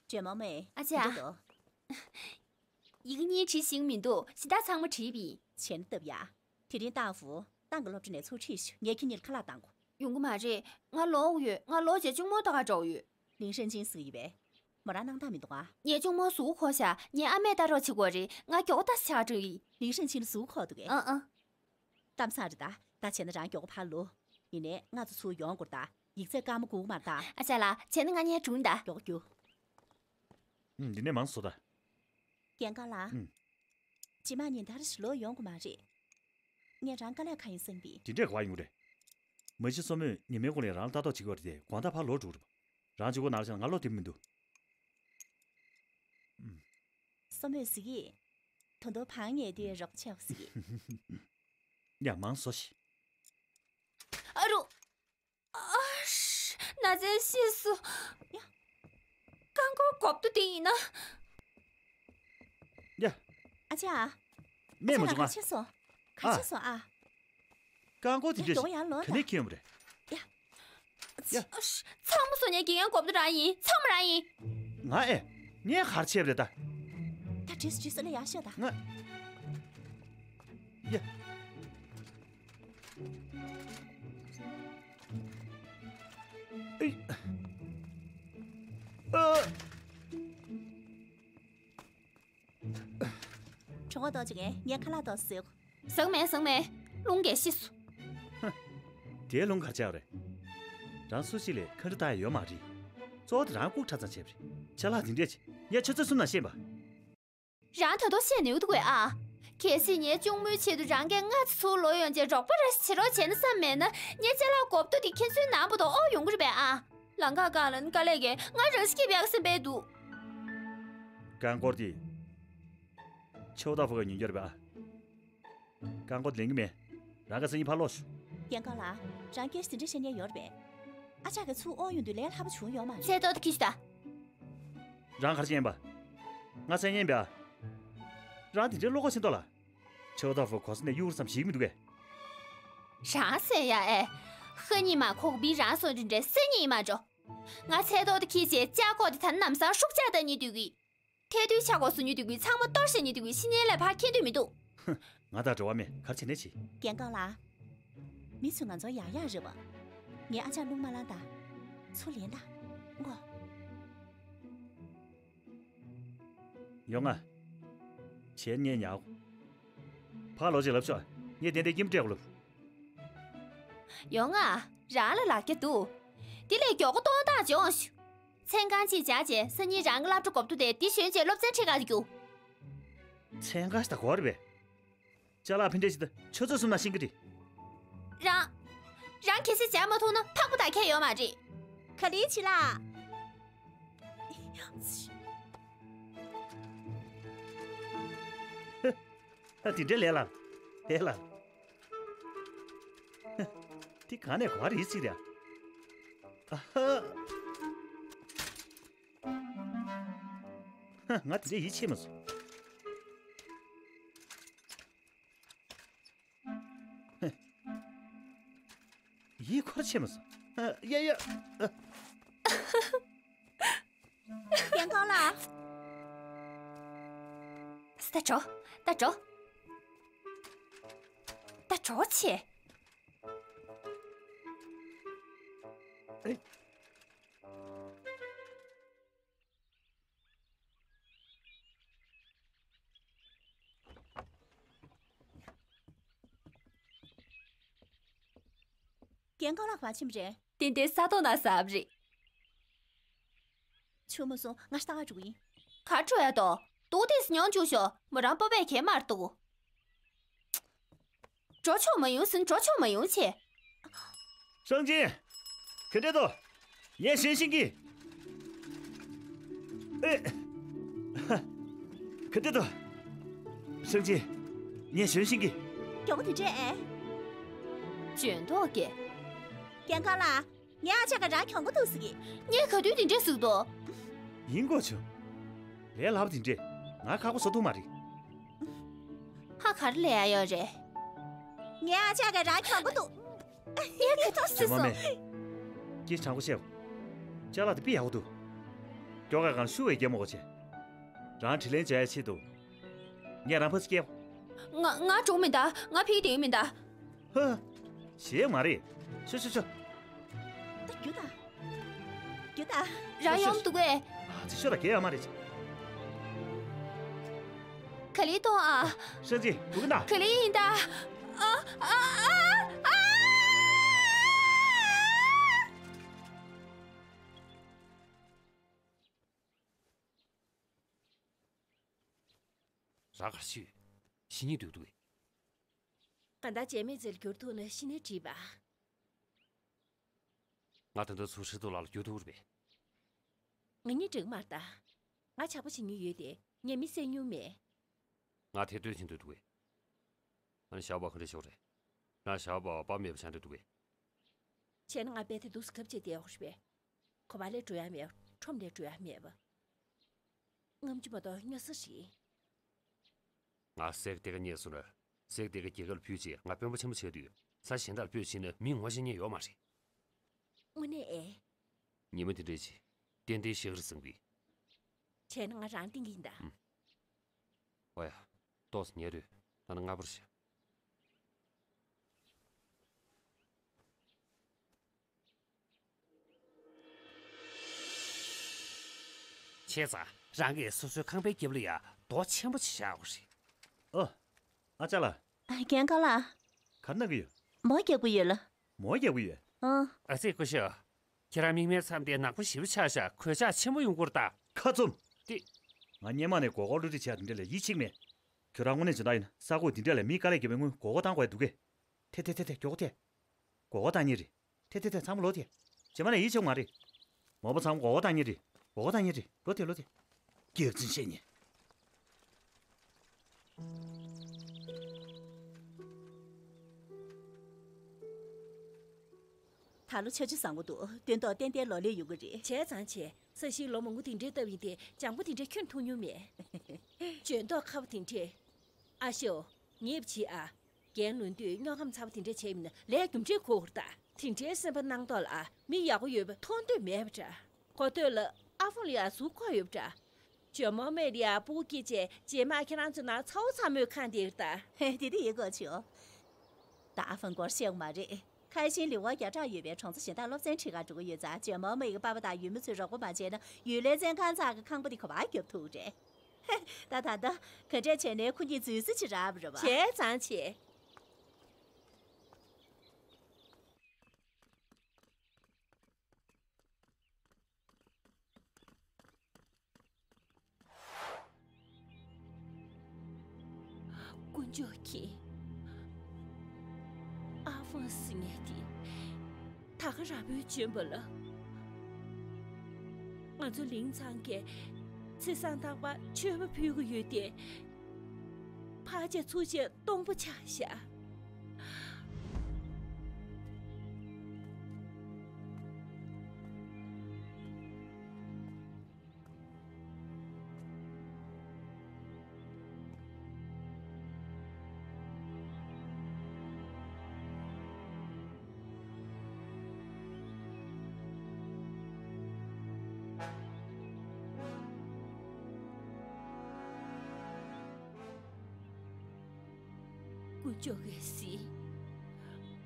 ཇོ་མོ་མེ། ཨ་ཅག་འགྲོ་དོ། ཡི་གེ་གཉིས་བྲིས་ཤེས་མི་འདུག་སྤྱི་བཏང་ཚང་མ་བྲིས་པ་ཡིན། བྱས་ན་སྟབས་ཡག་དེ་རིང་ཏང་ཧྥུ་ཏང་གི་སློབ་གྲྭ་ནས་ཚུར་ཁྲིད་ཤོག་ངས་ཁྱེད་གཉིས་ལ་ཁ་ལག་བཏང་གོ། ཡོང་གི་མ་རེད། ང་ལོག་ཡོད། ང་ལོག་རྗེས་གཅུང་མོ་ལྟ་ག་འགྲོ་ཡོད། ལིང་ཧྲན་ཅིན་ཟེར་གྱི་ཡོད་པས། མོ་རང་སྣང་དག་མི་འདུག་ཨ། ངའི་གཅུང་མོ་གཟུགས་ཁོག་ཤག་ངའི་ཨ་མས་ལྟ་རོགས་བྱེད་དགོས་རེད། ང་མགྱོགས་ཏག་ཆགས་འགྲོ་ཡིན། ལིང་ཧྲན་ཅིན་ལ་གཟུགས་ཁོག་འདུག་གས། ཨ་ཨ། གཏམ་བཟང་རེད་ད། ད་བྱས་ན་རང་མགྱོགས་པོ་ཕར་ལོག་ཡིན་ནའི་ང་ཚོ་ཚུར་ཡོང་དགོས་རེད་ད། ཡིག་ཚད་སྐར་མ་དགུ་མར་ད། ཨ་ཅག་ལགས། བྱས་ན་ང་གཉིས་འགྲོ་ཡིན་ད། མགྱོགས་པོ་རྒྱུགས། ཨུམ། འདི་ནས་མང་སོ་ད། རྒན་གང་ལགས། ཨུམ། རྗེས་མ་ཉིན་ལྟར་ཞིག་ལོག་ཡོང་དགོས་མ་རེད། ངས་རང་དཀའ་ལས་ཁག་ཡིན་བསམ་པས། དེ་འདྲས་ག་པར་ཡོང་རེད། མ་གཞི་སོ་མོས་ཉི་མའི་གུང་ལ་རང་ལ་ལྟ་རྟོག་བྱེད་ཀྱི་ཡོད་རེད་དེ་དགོང་དག་ཕར་ལོག་འགྲོ་གི་རེད་པ། རང་གཅིག་པོ་ནང་ལ་བྱས་ན་ང་ལོག་འདོད་མི་འདུག་ཨུམ། སོ་མོས་ཟེར་གི། ད་དུང་བང་ཉལ་དུས་རོགས་བྱེད་ཟེར་གི། ཡ་མང་སོ་ཞིག་ཨ་རོ། ཨ་ཤ། ན་ཚ་ཤི་སོང་། ཡ། རྐང་འཁོར་གོབ་ཏོ་དེ་ཡིན་ན། ཡ། ཨ་ཅག་སྨན་མ་ཨ་ཅག་བྱུང་ང་། ག་ཕྱིན་སོང་། ག་ཕྱིན་སོང་ཨ། རྐང་འཁོར་དེ་འདྲས་ཡ་མགྱོགས་ཡར་ལོངས་ག་ནས་ད། འཁྱེར་ཡོང་བ་རེད། ཡ། ཡ། ཨ་ཤ། ཚང་མ་སོང་ཉན་དགེ་རྒན་གོམ་བསྡུ་རང་ཡིན། ཚང་མ་རང་ཡིན། ང་ཨེ། ངས་གར་ཆས་རེད་ད། ད་བྲིས་བྲིས་སོ་ལ་ཡག་ཤོས་ད། ང་། ཡ། ཨེ། ཨ། གྲོད་ཁོག་ལྟོགས་བྱུང་ངས་ངའི་ཁ་ལག་ཏོག་ཙམ་ཟོས། ཟ་གི་མེད་ཟ་གི་མེད། རླུང་རྒྱག་ཤི་སོང་། ཧ། དེའི་རླུང་གར་ཆགས་རེད། རང་སུ་ཞིག་ལས་ཁ་འདྲ་བཏགས་ཡོད་མ་རེད། གཙོ་བོ་དེ་རང་ལྐུགས་ཁྲ་ཚང་བྱས་པ་རེད། ཅ་ལག་དེ་འདྲས་ཅིག་ངས་ཆུ་ཚོད་གསུམ་ནང་ཤེས་པ། རང་ད་དུང་ཤེས་ནས་ཡོད་དགོས་ཨ། གལ་སྲིད་ངའི་གཅུང་མོའི་ཆེད་དུ་རང་གིས་སྔ་ཚེ་ཚུར་ལོག་ཡོང་རྗེས་རོགས་པ་རེ་བྱེད་རོགས་བྱས་ན་བསམ་མེད་ན། ངའི་ཅ་ལག་གོབ་ཏོ་དེ་ཁྱེད་ཚོའི་ནང་བུ་དང་ཨོ་ཡོང་གི་རེད་པས་ཨ། ལམ་ཁ་སྒང་ལ་ནི་དཀའ་ལས་ཀྱིས་ང་རང་ཤི་སྐྱིད་པའི་སེམས་པས་འདུག་རྐང་འཁོར་དེ། ཆོ་ད་ཕུ་ག་ཉུང་རྒྱུ་རེད་པས་ཨ། རྐང་འཁོར་ལེན་གི་མེད། རང་ག་སང་ཉིན་ཕར་ལོག་ཤོག་རྒན་ཁོག་ལགས། རང་སྐད་ཆ་དེ་འདྲ་བཤད་མཁན་ཡོད་རེད་པས། ཨ་ཅག་གིས་ཚུར་འོང་ཡོང་དུས་ལས་སླ་པོ་བྱུང་ཡོད་མ་རེད། ཚེ་ཏོག་ཏུ་ཁྱི་ཤི་ད། རང་ག་རེ་བྱས་ཡིན་པ། ང་བཙན་ཉན་པས་ཨ། རང་དེ་འདྲའི་བློ་ཁོག་ཆེ་མདོག་ལ། ཆོ་ད་ཕུ་གོ་ས་ནས་གཡུག་རེ་ཙམ་ཞིག་མི་འདུག་གས། རང་སེ་ཡ་ཨེ། ཧ་ཉི་མ་ཁོག་པི་རང་སོང་དུས་འདྲ་སེ་ཉི་མ་འགྲོ། ང་ཚེ་ཏོག་ཏུ་ཁྱི་བྱས་ལྕགས་ཁོག་དེ་ད་ནམ་སང་ཧྲུག་ལྕགས་ད་ཉི་དུས་གི། ཐལ་རྡུལ་ཆགས་འགོ་བཟོ་ཉིན་དུས་ཀྱི་ཚང་མ་གཏོར་བཤད་ཉིན་དུས་ཀྱི་ཕྱི་ཉིན་ལས་ཕར་འཁྱེར་འདོད་མི་འདུག་ང་དང་འབྲེལ་བ་མེད། ག་རེ་བྱས་ནས་བྱེད། རྒན་ཁོག་ལགས། མི་ཚོས་ང་ཚོར་ཡག་ཡག་རེད་པ། ངའི་ཨ་ཅག་རླུང་མ་ལངས་དང་། ཚུར་ལེན་དང་། ངོ་། ཡོང་ང་། བྱས་ཉེས་ཉག་ཕར་ལོག་ཅིག་ལབ་ཤོག་ངས་ཏན་ཏན་སྐྱིད་པོ་སྤྲད་དགོས་ལབ། ཡོང་ང་། རང་ལ་ལག་རྒྱ་འདུག་དེ་ལས་མགྱོགས་པོ་གཏོང་སྟངས་སྦྱོངས་ཤོག་མཚན་གང་ཅིག་སྦྱར་རྗེས་སང་ཉིན་རང་གི་སློབ་གྲྭ་གོབ་ཏོ་དེ་འདི་ཞོན་རྗེས་སློབ་ཚན་ཁྲིད་ག་རྒྱུགས། མཚན་གང་ཞིག་ད་གོ་རེད་པས། ཅ་ལག་ཕན་འབྲས་ཞིག་ད་ཆུ་ཚོད་གསུམ་ནང་ཤེས་ཀྱི་རེད། རང་། རང་གལ་སྲིད་སྦྱར་མ་ཐུབ་ན་ཕག་པ་དང་ཁྱད་ཡོད་མ་རེད། ག་ལེར་བྱེད་ལ། ད་དེ་འདྲའི་ལས་ལ། ལས་ལ། དེ་གང་ནས་གོ་བ་རེད་ཟེར་ཡ། ཨ་ཧ། ཧ། ང་དེ་འདྲའི་ཡིད་ཆེས་མ་སོང་། ཧ། ཡིད་འཁོར་ཆེས་མ་སོང་། ཨ། ཡ་ཡ། ཨ། རྒན་ཁོག་ལགས། ད་འགྲོ། ད་འགྲོ། ད་འགྲོ་ཆེ། ཨེ། རྒན་ཁོག་ལགས་ག་པར་ཕྱིན་པ་རེད། ཏན་ཏན་ས་ཐོག་ན་ཟ་བ་རེད། བྱུང་མ་སོང་། ང་ལྟ་ག་འགྲོ་གི་ཡིན། ག་འགྲོ་ཡ་དོ། ཏོག་ཏོག་ཙམ་ཉོན་བཅུག་ཤོག་མོ་རང་སྤོབས་པས་གས་མར་འདུག་འགྲོ་ཆོག་མ་ཡོང་ཟིན། འགྲོ་ཆོག་མ་ཡོང་ཆེ། ཧྲང་ཅིན། ག་འདྲས་འདུག་ངས་ཞོན་ཤེས་ཀྱི། ཨེ། ག་འདྲས་འདུག་ཧྲང་ཅིན། ངས་ཞོན་ཤེས་ཀྱི། མགྱོགས་པོ་དེ་འདྲས་ཨེ། འཇོན་མདོག་གས། རྒན་ཁོག་ལགས། ངའི་ཨ་ཅག་གིས་རང་གྱོང་པོ་འདུག་ཟེར་གི། ངས་ག་དུས་དེ་འདྲས་ཟེར་འདུག་ཡིན་དགོས་བྱུང་། ལས་སླ་པོ་དེ་འདྲས་ང་ཁག་པོ་བཟོ་ཐུབ་མ་རེད། ཧ། ག་རེ་ལས་ཡ་ཡོད་རེད། ངའི་ཨ་ཅག་གིས་རང་གྱོང་པོ་འདུག་ངས་ག་དུས་ཟེར་སོང་། ཇོ་མ་མེ། སྐད་ཆ་དྲང་པོ་བཤད། ཅ་ལག་དེ་དཔེ་ཡག་པོ་འདུག་མགྱོགས་ཁ་གང་ཤུ་བའི་རྒྱ་མོ་གོ་ཆེ། རང་དྲིན་ལན་འཇལ་ཡ་ཆེད་དུ། ངས་རང་ཕར་ཚུར་སྐྱེལ། ང་ང་འགྲོ་མི་འདའ། ང་ཕིག་དེ་མི་འདའ། ཧ། ཞེད་མ་རེད། ཤོ་ཤོ་ཤོ། ད་རྒྱུ་ད། རྒྱུ་ད། རང་ཡོང་འདུག་གས། ཨ་ཙི་ཤོ་ད་གས་ཡ་མ་རེད། ག་ལེར་གཏོང་ཨ། ཧྲན་ཅི་འདུག་གི་ན། ག་ལེར་ཡིན་ད། ཨ། ཨ། ཨ། ཨ། ཨ། ར་གར་ཤི། ཤི་ནི་འདུག་འདུག་གས། གང་ལྟར་བྱས་མེད་ཚེ་ལ་འགྱུར་ཐུབ་ན་ཤི་ནས་བྲིས་པ། ང་ད་ལྟ་ཚུར་ཧྲི་ཏོ་ལགས་ལ་འགྱུར་ཐུབ་རེད་པས། ང་གཉིས་འགྲིག་མ་རེད་ད། ང་ཇག་པ་བྱེད་མྱོང་ཡོད་དེ། ངས་མི་བསད་མྱོང་མེད། ང་ཐེར་འདོན་བྱེད་འདོད་འདུག་གས། ཨ་ནི་ཞའོ་པོ་ག་འདྲ་ཤོར་རེད། ང་ཞའོ་པོ་པ་མེད་པ་ཆགས་འདོད་འདུག་གས། བྱས་ན་ང་རྦད་དེ་འདུག་སེ་གབ་བྱས་བསྡད་ཡོད་རེད་པས། གོ་བ་ལས་འགྲོ་ཡ་མེད། ཁྲོམ་ལས་འགྲོ་ཡ་མེད་པ། ངམ་ཆུ་མ་གཏོགས་སྨྱོ་ས་ཞིག་ང་སེག་དེ་ག་རྙེད་སོང་ན། སེག་དེ་ག་རྒྱལ་ཁབ་ལ་ཕུལ་རྗེས་ང་དཔོན་པོ་ཆེན་པོ་ཆགས་དུས། ས་གཞན་དག་ལ་སྤོས་ཕྱིན་ན་མི་ངོ་ཤེས་མཁན་ཡོད་མ་རེད། དངོས་གནས་ཨེ། ཉི་མ་དེ་འདྲས་ཅིག་ཏན་ཏན་ཤི་གི་རེད་བསམ་གི། བྱས་ན་ང་རང་བསྟན་གྱི་ཡིན་ད། ཨུམ། ཨོ་ཡ། ཏོག་ཙམ་ཉལ་རོགས། ད་ནི་སྔ་པོར་ཤི། བྱས་ཙང་རང་གིས་སོ་སོའི་ཁང་པའི་རྒྱབ་ལ་ཡ་རྡོ་ཆེན་པོ་ཅིག་བཞག་དགོས་རེད། ཨོ། ཨ་ཅག་ལགས། རྒན་ཁ་ལགས། ག་རེ་གནང་གི་ཡོད། མོ་རྒྱག་གི་ཡོད་ལགས། མོ་རྒྱག་གི་ཡོད། ཨང་། ཨ་ཙི་སྐུ་ཞབས། ཁྱེད་རང་མིག་སྨན་མཚམས་དེ་ནག་པོ་ཞེ་པོ་ཆགས་ཤག་གོད་ཆག་ཆེན་པོ་ཡོང་གི་རེད་ད། ཁ་བཙུམ། ཏི། ང་སྔོན་མ་ནས་མགོ་སྐོར་བསླུ་བྲིད་བྱས་དེ་འདྲ་ལ་ཡིད་ཆེས་མེད། ཁྱོད་རང་དངོས་གནས་སྦྱོང་བརྡར་ཡིན་ན་ས་ཁུག་དེ་འདྲ་ལ་མི་དཀའ་ལས་རྒྱབ་པའི་སྔོན་མགོ་སྐོར་བཏང་དགོས་འདུག་གས། ཐེ་ཐེ་ཐེ་ཐེ། མགྱོགས་པོ་ཐེ། མགོ་སྐོར་བཏང་ཉེ་རེད། ཐེ་ཐེ་ཐེ་ཐེ། ཚང་མ་ལོག་ཐེ། རྗེས་མ་ལ་ཡིད་ཆེས་མ་རེད། མོ་པ་ཚང་མ་མགོ་སྐོར་བཏང་ཉེ་རེད། མགོ་སྐོར་བཏང་ཉེ་རེད། ལོག་ཐེ། ལོག་ཐེ། སྐྱག་རྫུན་བཤད་ཉེ། ད་ལོ་ཆར་ཆུ་བཟང་པོ་འདུག་སྟོན་ཐོག་ཏན་ཏན་ལོ་ལེགས་ཡོང་གི་རེད། བྱས་ཙང་བྱས། ས་གཞི་ལོ་མང་པོ་དེ་འདྲའི་བཏབ་ཡིན་ཏེ་ལྗང་པོ་དེ་འདྲ་ཁྱོན་མཐོང་མྱོང་མེད། འཇོན་ཐོག་ཁ་བ་དེ་འདྲས། ཨ་ཤོ། ངེས་པ་བྱེད་ཨ། རྒན་ལོན་དུས་སྨྱོ་ཁམས་ཚ་པོ་དེ་འདྲ་བྱས་མིན་ན་ལས་རྒྱུ་འབྲས་འགོར་གི་རེད་ད། དེ་འདྲའི་སེམས་པ་སྣང་དོགས་ལ་ཨ། མི་ཡག་པོ་ཡོད་པ་མཐོང་འདོད་མེད་པ་འདྲ། གོ་ཐོས་ལ་ཨ་ཧྥུང་ལ་ཡ་གཟུགས་ཁོག་ཡོད་པ་འདྲ། ཇོ་མོ་མེ་ལ་ཡ་སྤུ་གུ་སྐྱེས་རྗེས་རྗེས་མ་ཁྱེད་རང་ཚོ་ནང་ཚ་བོ་ཚ་མོས་ཁེངས་བསྡད་ཀྱི་རེད་ད། ཧེ། དེ་དེ་ཡིན་དགོས་ཆེའོ། ད་ཨ་ཧྥུང་སྐོར་བཤད་དགོས་མ་རེད། ཁ་ཤས་ལི་ཝ་བརྒྱ་ཕྲག་ཡོད་པའི་གྲོང་ཚོ་གཞན་དག་སློབ་ཚན་ཁྲིད་ག་འགྲོ་གི་ཡོད་ཙང་། ཇོ་མོ་མེ་ཡི་པ་ཕ་དང་ཡུལ་མི་ཚོས་རོགས་པ་མ་བྱས་ན་ཡུལ་ལྷ་བཙན་ཁང་ཚང་གི་ཁང་པ་དེ་ག་པར་རྒྱབ་ཐུབ་རེད། ད་ད་ལྟ་ག་འདྲས་བྱས་ནས་ཁོ་གཉིས་འཛུལ་ས་ཅིག་རག་པ་རེད་པ། བྱས་ཙང་བྱས། དཀོན་མཆོག་མཁྱེན། ཨ་ཧྥུང་ཟེར་མཁན་དེ་ད་ག་རང་མོས་བྱོན་པ་ལ། ང་ཚོ་ལིང་ཚང་གིས་ཚེས་བཟང་དག་པར་མཆོད་པ་ཕུལ་གྱི་ཡོད་དེ། ཕར་བྱས་ཚུར་བྱས་སྟོང་པ་ཆགས་ཤག་དཀོན་མཆོག་གིས་གཟིགས།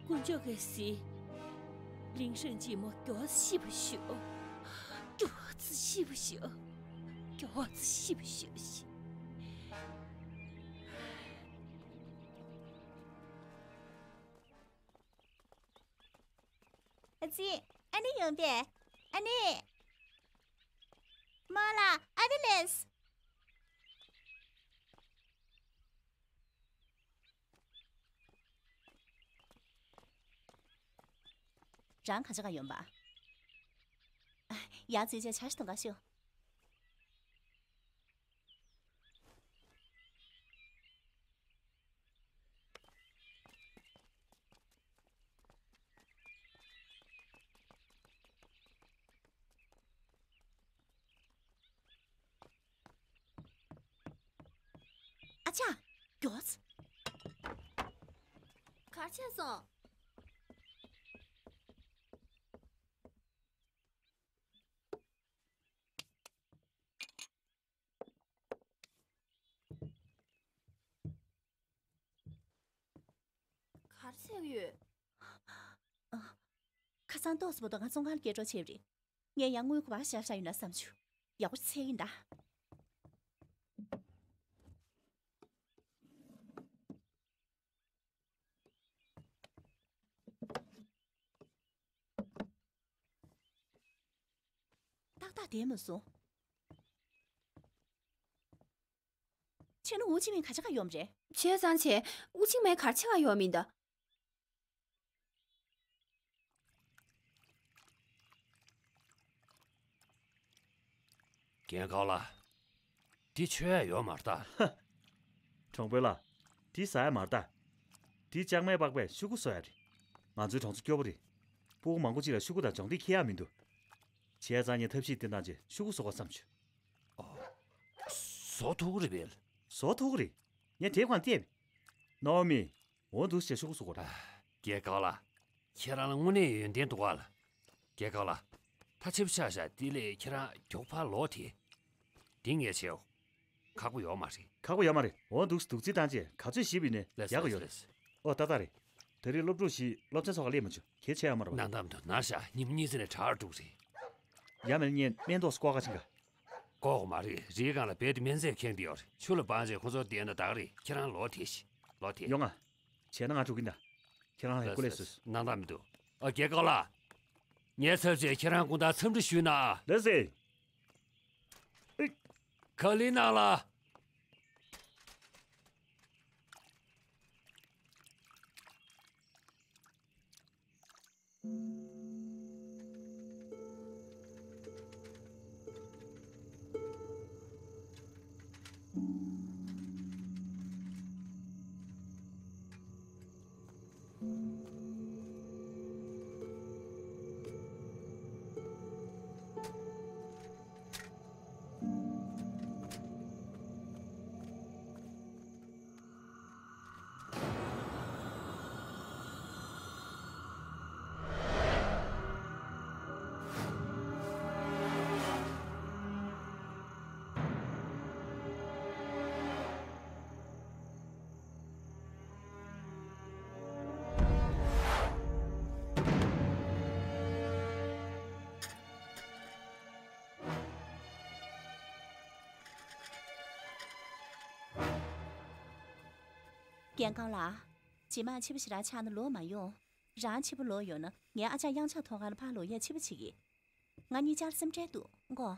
དཀོན་མཆོག་གིས་གཟིགས། ལིང་ཧྲེང་ཅིན་མོ་མགྱོགས་ཙམ་ཤི་བ་ཤོག་མགྱོགས་ཙམ་ཤི་བ་ཤོག་མགྱོགས་ཙམ་ཤི་བ་ཤོག་ཨ་ཙི། ཨ་ནེ་ཡོང་པས། ཨ་ནེ། མོ་ལ་ཨ་ནེ་ལེས། རང་ག་ཅི་ག་ཡོང་པ། ཡང་ཙི་ཅེ་ཆར་ཞིག་གཏོང་ག་ཤོག་ཨ་ཅག་མགྱོགས། གར་ཆགས་སོང་། གར་ཆགས་ཡོད། ཨ། ཁ་སང་ཏོག་ཙམ་བར་དུ་ང་བཙོན་ཁང་ལ་སྐྱེལ་འགྲོ་བྱས་པ་རེད། ངས་ཡང་དངུལ་ག་པར་བཞག་བཞག་ཡོད་ན་བསམ་བྱུང་། ཡག་པོ་འཚོལ་ཡིན་ད། ཏག་ཏག་བསྡད་མ་སོང་། ཁྱེད་ནི་ཝུ་ཅི་མིན་ག་ཅག་ག་ཡོད་རེད། བྱས་ཙང་བྱས། ཝུ་ཅི་མིན་གར་ཆགས་ག་ཡོད་མིན་ད། རྒན་ཁའོ་ལགས། འདི་མཆོད་ཡ་ཡོད་མ་རེད་ད། ཧ། གྲོང་དཔོན་ལགས། འདི་ཟ་ཡ་མ་རེད་ད། འདི་ལྕང་མའི་པགས་པས་ཤོག་གུ་བཟོ་ཡ་རེད། ང་ཚོའི་གྲོང་ཚོ་སྐྱོ་པོ་རེད། སྤུ་གུ་མང་པོ་ཅིག་ལ་ཤོག་གུ་དང་སྦྱོང་རིགས་འཁྱེར་ཡ་མི་འདུག་བྱས་ཙང་ངས་ཐབས་ཤེས་བསྟེན་སྟངས་ཅིག་ཤོག་གུ་བཟོ་དགོས་བསམ་བྱུང་། ཨོ། བཟོ་ཐུབ་ཀྱི་རེད་པས། བཟོ་ཐུབ་ཀྱི་རེད། ངས་དེབ་ཁང་བལྟས། ནོ་མི། འོ་འདུག་སེ་ཤོག་གུ་བཟོ་དགོས་རེད། རྒན་ཁའོ་ལགས། ཁྱེད་རང་ལ་དངོས་གནས་ཡོན་ཏན་འདུག་ག་ལགས། རྒྱལ་ཁབ་ལགས། ད་ཆེ་པོ་ཆགས་ཤག་འདི་ལས་ཁྱེད་རང་མགྱོགས་པར་ལོག་དེ། འདི་ངས་བྱེད། ཁག་པོ་ཡོད་མ་རེད། ཁག་པོ་ཡོད་མ་རེད། འོ་འདུག་སེ་འདུག་རྩིས་བཏང་རྗེས་ག་ཚོད་ཞིབ་ཡིན་ནའི་ལགས་སོ། ཡག་གི་ཡོད་རེད། ལགས་སོ། ཨོ་ཏག་ཏག་རེད། ད་རེས་སློབ་ཕྲུག་ཞིག་སློབ་ཚན་ཚོགས་ཁར་སླེབས་མ་བྱུང་། གལ་ཆེ་ཡང་མ་རེད་པ། ནང་ལྟར་མི་འདུག་ནར་ཤག་ཉིན་མོ་གཉིས་ཙམ་ནས་དྲག་འགྲོ་གི་རེད། ཡང་མིན་ན་ངས་སྨན་ཏོག་བཀོག་ག་ཕྱིན་ག་བཀོག་དགོས་མ་རེད། རིའི་སྒང་ལ་རྦད་དེ་སྨན་རྫས་ཁེངས་བསྡད་ཡོད་རེད། ཆུ་ལ་སྦངས་རྗེས་ཁོ་ཚོར་བསྟན་ན་ད་ག་རེད། ཁྱེད་རང་ལོག་དེ་ཤི། ལོག་དེ། ཡོང་ང་། བྱས་ན་ང་འགྲོ་གི་ཡིན་ད། ཁྱེད་རང་ལ་ཡང་སྐུ་ལས་བསོད། ནང་ལྟར་མི་འདུག་ཨ་རྒྱལ་ཁབ་ལགས། ངའི་ཚབ་བྱས་ཁྱེད་རང་དགོང་དག་འཚམས་འདྲི་ཞུས་ན། ལགས་སེ། ཨེ། ག་ལེར་གནང་ལགས། རྒན་ཁང་ལགས། རྗེས་མ་ཕྱི་པོ་ཞེ་དྲག་ཆགས་ན་ལོག་མ་ཡོང་། རང་ཕྱི་པོ་ལོག་ཡོང་ན་ངའི་ཨ་ཅག་གཡང་ཆགས་ཐོག་ཁ་ལ་ཕར་ལོག་ཡས་ཕྱི་པོ་བྱེད་ཀྱི། ང་གཉིས་ཆར་སེམས་ཁྲལ་འདུག་མགོ།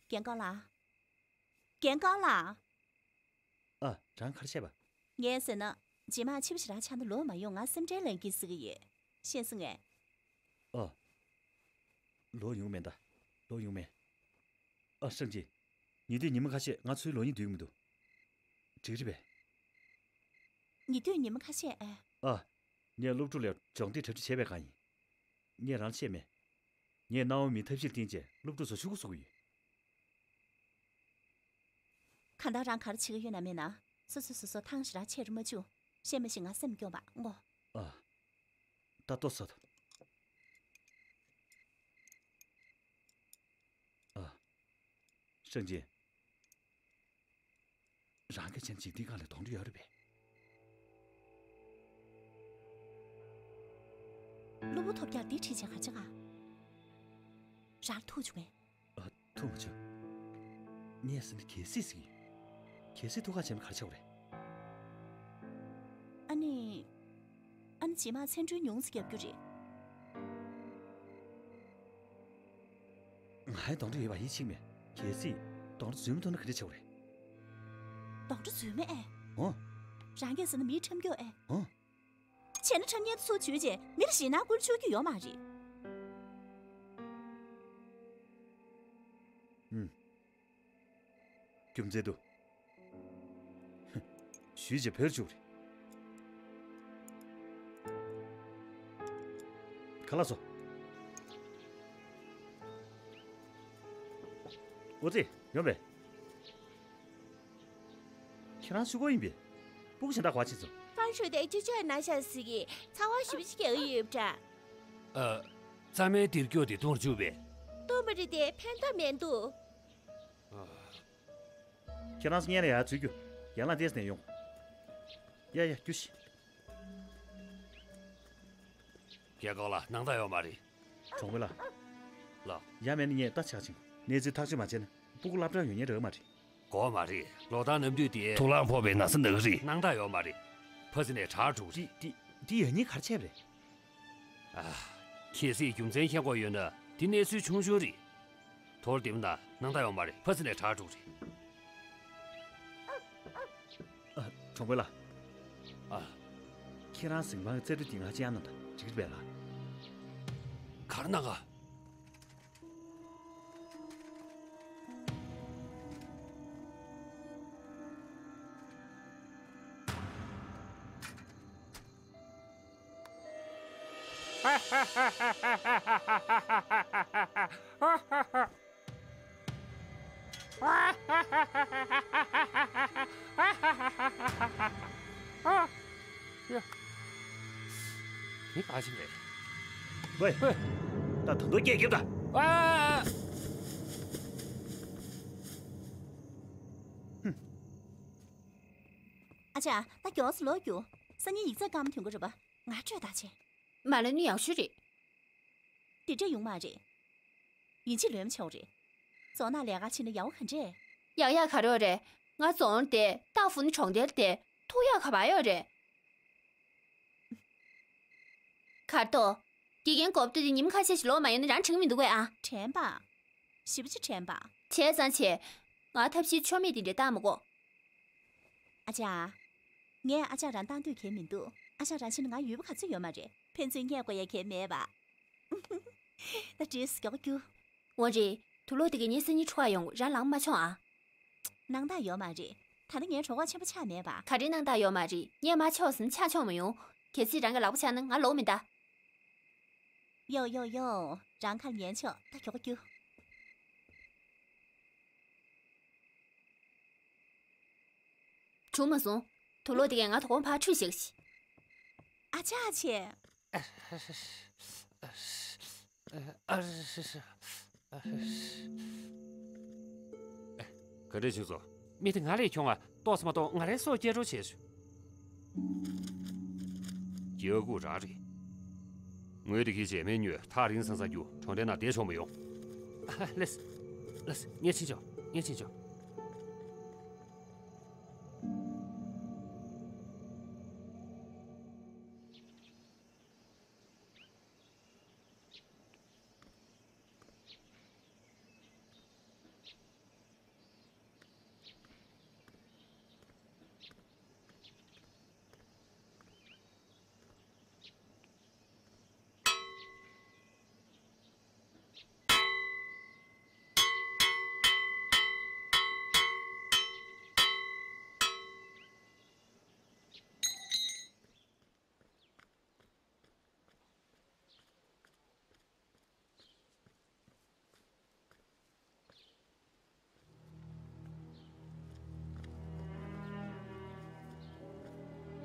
རྒན་ཁང་ལགས། རྒན་ཁང་ལགས། ཨ། རང་ག་རེ་བཤད་པ། ངས་ཟེར་ན། རྗེས་མ་ཕྱི་པོ་ཞེ་དྲག་ཆགས་ན་ལོག་མ་ཡོང་། ང་སེམས་ཁྲལ་ལངས་ཀྱི་ཟེར་གྱི་ཡོད། ཤེས་སོང་ངས། ཨ། ལོག་ཡོང་མེད་ད། ལོག་ཡོང་མེད། ཨ། སངས་རྒྱས། ཉེ་དུས་ཉི་མ་ཁ་ཤས་ང་ཚུར་ལོག་སྙིང་འདོད་ཀྱི་མི་འདུག་འགྲིག་རེད་པས། ཉེ་དུས་ཉི་མ་ཁ་ཤས་ཨེ། ཨ། ངས་སློབ་ཕྲུག་ལ་སྦྱོང་འདེབས་གྲ་སྒྲིག་བྱས་པའི་སྒང་ཡིན། ངས་རང་ལ་བཤད་མེད། ངས་གནའ་བོའི་མིའི་ཐབས་ཤེས་ལ་བརྟེན་བྱས་སློབ་ཕྲུག་ཚོར་ཕྱུ་གུ་བཟོ་གི་ཡོད། གང་ལྟར་རང་ག་རེ་བྱེད་ཀྱི་ཡོད་ན་མེད་ན། སོ་སོས་སོ་སོར་ཐང་ཞེ་དྲག་ཆེ་རུ་མ་བཅུག་ཤེས་མ་ཤེས། ང་སེམས་སྐྱོ་བ་མགོ། ཨ། ད་ལྟོ་ཟ་དང་། ཨ། སངས་རྒྱས། རང་གི་ཆེན་འཇིག་རྟེན་སྒང་ལ་གདོན་འདྲེ་ཡོད་རེད་པས། གློ་བུར་ཐོལ་རྒྱག་འདི་ཁྲིད་བྱས་ག་རེ་བྱེད་ག་རང་ཐུག་བྱུང་ངས། ཨ། ཐུག་མ་བྱུང་། ངས་ཟེར་ན་གལ་སྲིད་ཟེར་གྱི་ཡོད། གལ་སྲིད་ཐུག་ག་བྱས་ན་ག་རེ་བྱེད་དགོས་རེད། ཨ་ནི། ཨ་ནི་རྗེས་མ་མཚན་འཕྲུལ་ཉུང་ཙམ་རྒྱག་རྒྱུ་རེད། ང་ཡང་གདོན་འདྲེ་ཡོད་པ་ཡིད་ཆེས་མེད། གལ་སྲིད་གདོན་འདྲེ་འཛུལ་མི་ཐུབ་ན་ག་འདྲ་བྱེད་དགོས་རེད། གདོན་འདྲེ་འཛུལ་མེད་ཨེ། འོ། རང་གིས་ཟེར་ན་མིའི་ཁྲིམས་སྐྱོང་ཨེ། འོ། བྱས་ན་ཁྲིམས་ཉེས་ཚུར་འཇུས་རྗེས་མི་ལ་ཞེད་སྣང་སྐུལ་ཆོག་རྒྱུ་ཡོད་མ་རེད། ཨུམ། རྒྱུ་མཚན་འདུག་ཞུས་རྗེས་བོད་བཅུག་རེད། ཁ་ལག་བཟོ། ཨོ་ཙི། ཡོང་བས། ཁྱེད་རང་སུ་གོ་ཡིན་པས། སྤུ་གུ་གཞན་དག་ག་བ་ཕྱིན་སོང་། ཕར་ཞོག་དེ་ཅི་ཅོ་ན་ཤ་ཟིག་གིས་ཚ་བ་ཞིབ་ཅིག་རྒྱག་གི་ཡོད་པ་འདྲ། ཨ། རྩྭ་སྨན་འདིར་སྐྱོ་དེ་གཏོང་བཅུག་པས། གཏོང་པ་རེད་དེ་ཕན་ཐོགས་མེད་འདུག་ཨ། ཁྱེད་རང་ཚོ་སྔོན་ལ་ཡར་འཛུལ་རྒྱུ། ཡན་ལག་ལྟས་ནས་ཡོང་། ཡ་ཡ་རྒྱུགས་ཤིག་རྒྱལ་ཁབ་ལགས། སྣང་དག་ཡོད་མ་རེད། གྲོང་པ་ལགས། ལགས། ཡ་མེད་ན་ངས་ལྟ་ཆག་ཅིང་། གནས་ཚུལ་ཐག་གཅོད་མ་བྱས་ན་སྤུ་གུ་སློབ་གྲྭར་ཡོང་ཉེན་རེ་བ་མ་རེད། དགོས་མ་རེད། ལོ་ལྟར་ནམ་དུས་དེ་དུག་རླངས་ཕོག་པའི་ན་ཚ་ན་གི་རེད། སྣང་དག་ཡོད་མ་རེད། ཕ་ཚི་ནས་དྲག་འགྲོ་གི་རེད། འདི་འདི་ཡོད་ཉེན་ག་རེ་བྱས་པ་རེད། ཨ། གལ་སྲིད་རྒྱུ་མཚན་མཁྱེན་གྱི་ཡོད་ན་འདི་གནས་ཚུལ་ཆུང་ཆུང་རེད། དོར་བསྡད་པ་ན་སྣང་དག་ཡོད་མ་རེད། ཕ་ཚི་ནས་དྲག་འགྲོ་གི་རེད། ཨ། གྲོང་པ་ལགས། ཨ། ཁྱེད་རང་གཟིམ་ཁང་གི་རྩལ་སྤྲུགས་འདི་ང་ཅིག་གཡར་གནང་དང་། འགྲིག་རེད་པས་ལགས། ག་རེ་གནང་ག་ཨ། ཡ། དེ་ག་ཞིག་རེད། ཝེ། ད་ད་དུང་སྐད་རྒྱབ་ད། ཨ། ཨ་ཅག་ད་མགྱོགས་སེ་ལོག་རྒྱུགས། སང་ཉིན་ཡིག་ཚད་སྐར་མ་ཐོན་གྱི་རེད་པ། ང་སྤྲོད་ད་བྱེད། མ་ལོན་ནི་ཡག་ཤོས་རེད། དེ་འདྲ་ཡོང་མ་རེད། ཡིན་གཅིག་ལོན་མ་ཆོག་རེད། ཙོང་ན་ལས་ཀ་བྱེད་ན་ཡག་པོ་ག་འདྲས། ཡག་ཡག་ག་རེ་ཡོད་རེད། ང་ཙོང་དེ་ཏཱ་ཧྥུ་ནི་གྲོང་རྡལ་དེ་ཐུག་ཡག་ག་པར་ཡོད་རེད། གར་ཏོ། དགེ་རྒན་གོབ་ཏོ་དེ་ཉིན་ཁ་ཤས་ཤིག་ལོག་མ་ཡོང་ན་རང་དྲན་གྱི་མི་འདུག་གས་ཨ། དྲན་པ། ཞེ་པོ་ཅིག་དྲན་པ། བྱས་ཙང་བྱས། ང་ཐབས་ཤེས་ཆོ་མེད་དེ་འདྲས་བཏང་མི་དགོས། ཨ་ཅག་ངས་ཨ་ཅག་རང་བཏང་འདོད་གལ་མི་འདུག་ཨ་ཅག་རང་ཕྱིན་ན་ང་ཡོད་པ་ག་ཚོད་ཡོད་མ་རེད། ཕན་ཚུན་བསྙད་དགོས་ཡ་གལ་མེད་པ། ད་བྲེས་སུ་མགྱོགས་རྒྱུགས། འོ་རེད། དུག་ལོག་དེ་གས་ངའི་སང་ཉིན་འཕྲོ་བརླག་ཡོང་། རང་ལངས་མ་ཆོག་ཨ། སྣང་དག་ཡོད་མ་རེད། ད་ནི་ངའི་གྲོད་ཁོག་ཆེན་པོ་ཆགས་མེད་པ། ག་རེ་སྣང་དག་ཡོད་མ་རེད། ངས་མ་ཆོག་ཟེར་ན་ཆགས་ཆོག་མ་ཡོང་། གལ་སྲིད་རང་གི་ལག་པ་ཆག་ན་ང་ལོག་མི་གདའ། ཡོ་ཡོ་ཡོ། རང་ཁ་ལ་ཉན་ཆོག་ད་མགྱོགས་རྒྱུགས། བྱུང་མ་སོང་། དུག་ལོག་དེ་གས་ང་དོ་དགོང་ཕར་ཁྲུས་བྱེད་ཀྱི། ཨ་ཅག་ཆེ། ག་འདྲས་བྱུང་སོང་། མི་དེ་ང་ལས་ཁྱོད་ང་ཏོག་ཙམ་མ་གཏོགས་ང་རའི་སྲོག་སྐྱེལ་རོགས་བྱས་བྱུང་། སྐྱེ་དགུ་རང་རེད། ངོས་དེ་གི་རྗེས་མའི་ཉོས་ཐག་རིང་སང་སང་རྒྱུ་གྲོང་རྡལ་ནང་བསྡད་ཆོག་མི་ཡོང་། ལེས། ལེས། ངས་ཕྱིན་ཆོག་ངས་ཕྱིན་ཆོག་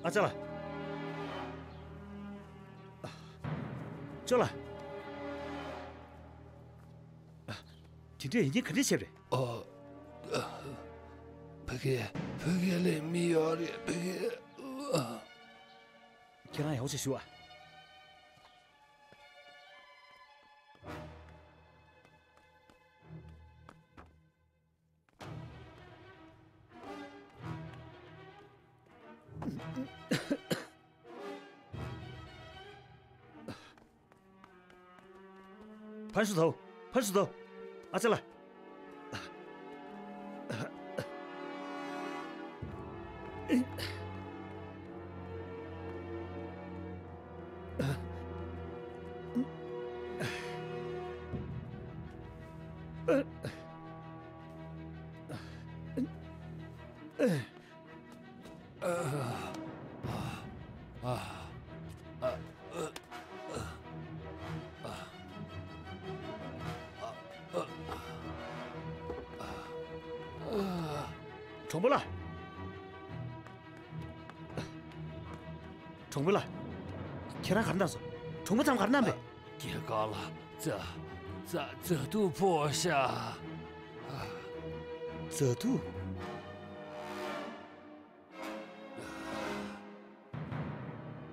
ཨ་ཅག་ལགས། ཅོ་ལགས། དེ་འདྲས་ཡིན་གྱི་ག་འདྲས་བྱས་པ་རེད། ཨ། ཕ་གི་ཕ་གི་ལ་མི་ཡོད་རེད་ཕ་གི། ཁྱེད་རང་ཡག་པོ་ཞིག་ཞུ་ཨ། ཕར་ཞོག་ཐལ། ཕར་ཞོག་ཐལ། ཨ་ཅག་ལགས། གྲོགས་པོ་ལགས། གྲོགས་པོ་ལགས། ཁྱེད་རང་ག་རེ་གནང་སོང་། གྲོགས་པོ་ཚང་ག་རེ་གནང་པས། སྐྱེ་རྒ་ལགས། རྩ་རྩ་རྩ་དུག་ཕོག་ཤག་རྩ་དུག་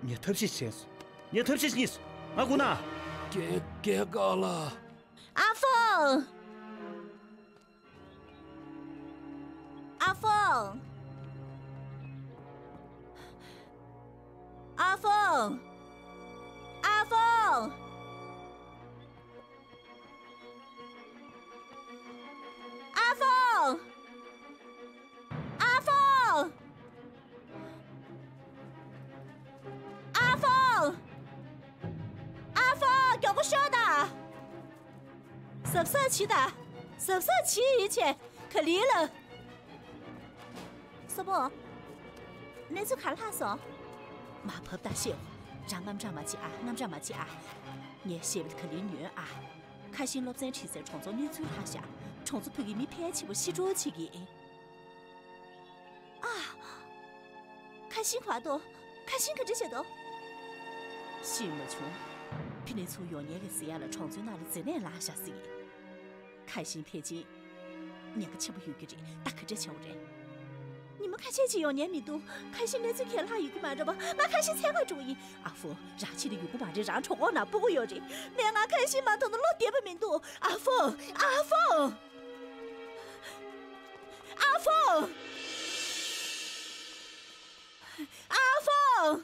ངས་ཐབས་ཤེས་བྱས་སོང་། ངས་ཐབས་ཤེས་བྱས་སོང་། ང་སྒུག་ན། སྐྱེ་སྐྱེ་རྒ་ལགས། ཨ་ཧྥང་། ཨ་ཧྥང་། ཨ་ཧྥང་། ཨ་ཧྥང་། ཨ་ཧྥང་། ཨ་ཧྥང་། ཨ་ཧྥང་། ཨ་ཧྥང་། མགྱོགས་པོ་ཤོག་དང་། གཟབ་གཟབ་བྱེད་དང་། གཟབ་གཟབ་བྱེད་ཡིན་བྱས། ག་ལེར་ལ། སོ་པོ། གནས་ཚུལ་ག་རེ་ལྷག་སོང་། མར་ཕབ་སྟངས་ཤེས། རང་དངངས་སྐྲག་མ་བྱེད་ཨ། དངངས་སྐྲག་མ་བྱེད་ཨ། ངས་བཤད་པ་ག་ལེར་ཉོན་ཨ། ཁ་ཤིང་སློབ་ཚན་ཁྲིད་སའི་གྲོང་ཚོར་གནས་ཚུལ་ལྷག་ཤག་གྲོང་ཚོ་ཕ་གིའི་མི་ཕལ་ཆེ་བ་ཤི་འགྲོ་བྱེད་ཀྱི། ཨ། ཁ་ཤིང་བར་དོ། ཁ་ཤིང་ག་འདྲ་བྱེད་དོ། ཤེས་མ་བྱུང་། ཕི་ནེ་ཚུར་ཡོང་ཉན་གི་ཟེར་ཡ་ལ་གྲོང་ཚོའི་ནང་ལ་འཛིན་གནས་ལངས་བཞག་ཟིག་ཁ་ཤིང་ཕལ་ཆེར་ཉེན་ཁ་ཆེན་པོ་ཡོད་ཀྱི་རེད། ད་ག་འདྲ་བྱ་བ་རེད། ཉི་མ་ཁ་ཤས་ཅིག་ཡོང་ཉན་མི་འདུག་ཁ་ཤིང་གནས་ཚུལ་གང་ལྷག་ཡོད་ཀྱི་མ་རེད་པ། ང་ཁ་ཤིང་འཚོལ་ག་འགྲོ་གི་ཡིན། ཨ་ཧྥུ། རང་ཕྱིར་ཡོང་གི་མ་རེད། རང་གྲོད་ཁོག་ནང་སྤུ་གུ་ཡོད་རེད། མས་ང་ཁ་ཤིང་མ་མཐོང་ན་བློ་བདེ་པོ་མི་འདུག་ཨ་ཧྥུ། ཨ་ཧྥུ། ཨ་ཧྥུ། ཨ་ཧྥུ།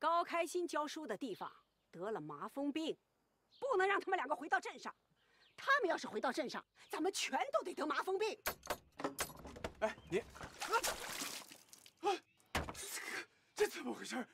高开心教书的地方得了麻风病，不能让他们两个回到镇上。他们要是回到镇上，咱们全都得得麻风病。哎，你，啊，啊，这，这怎么回事？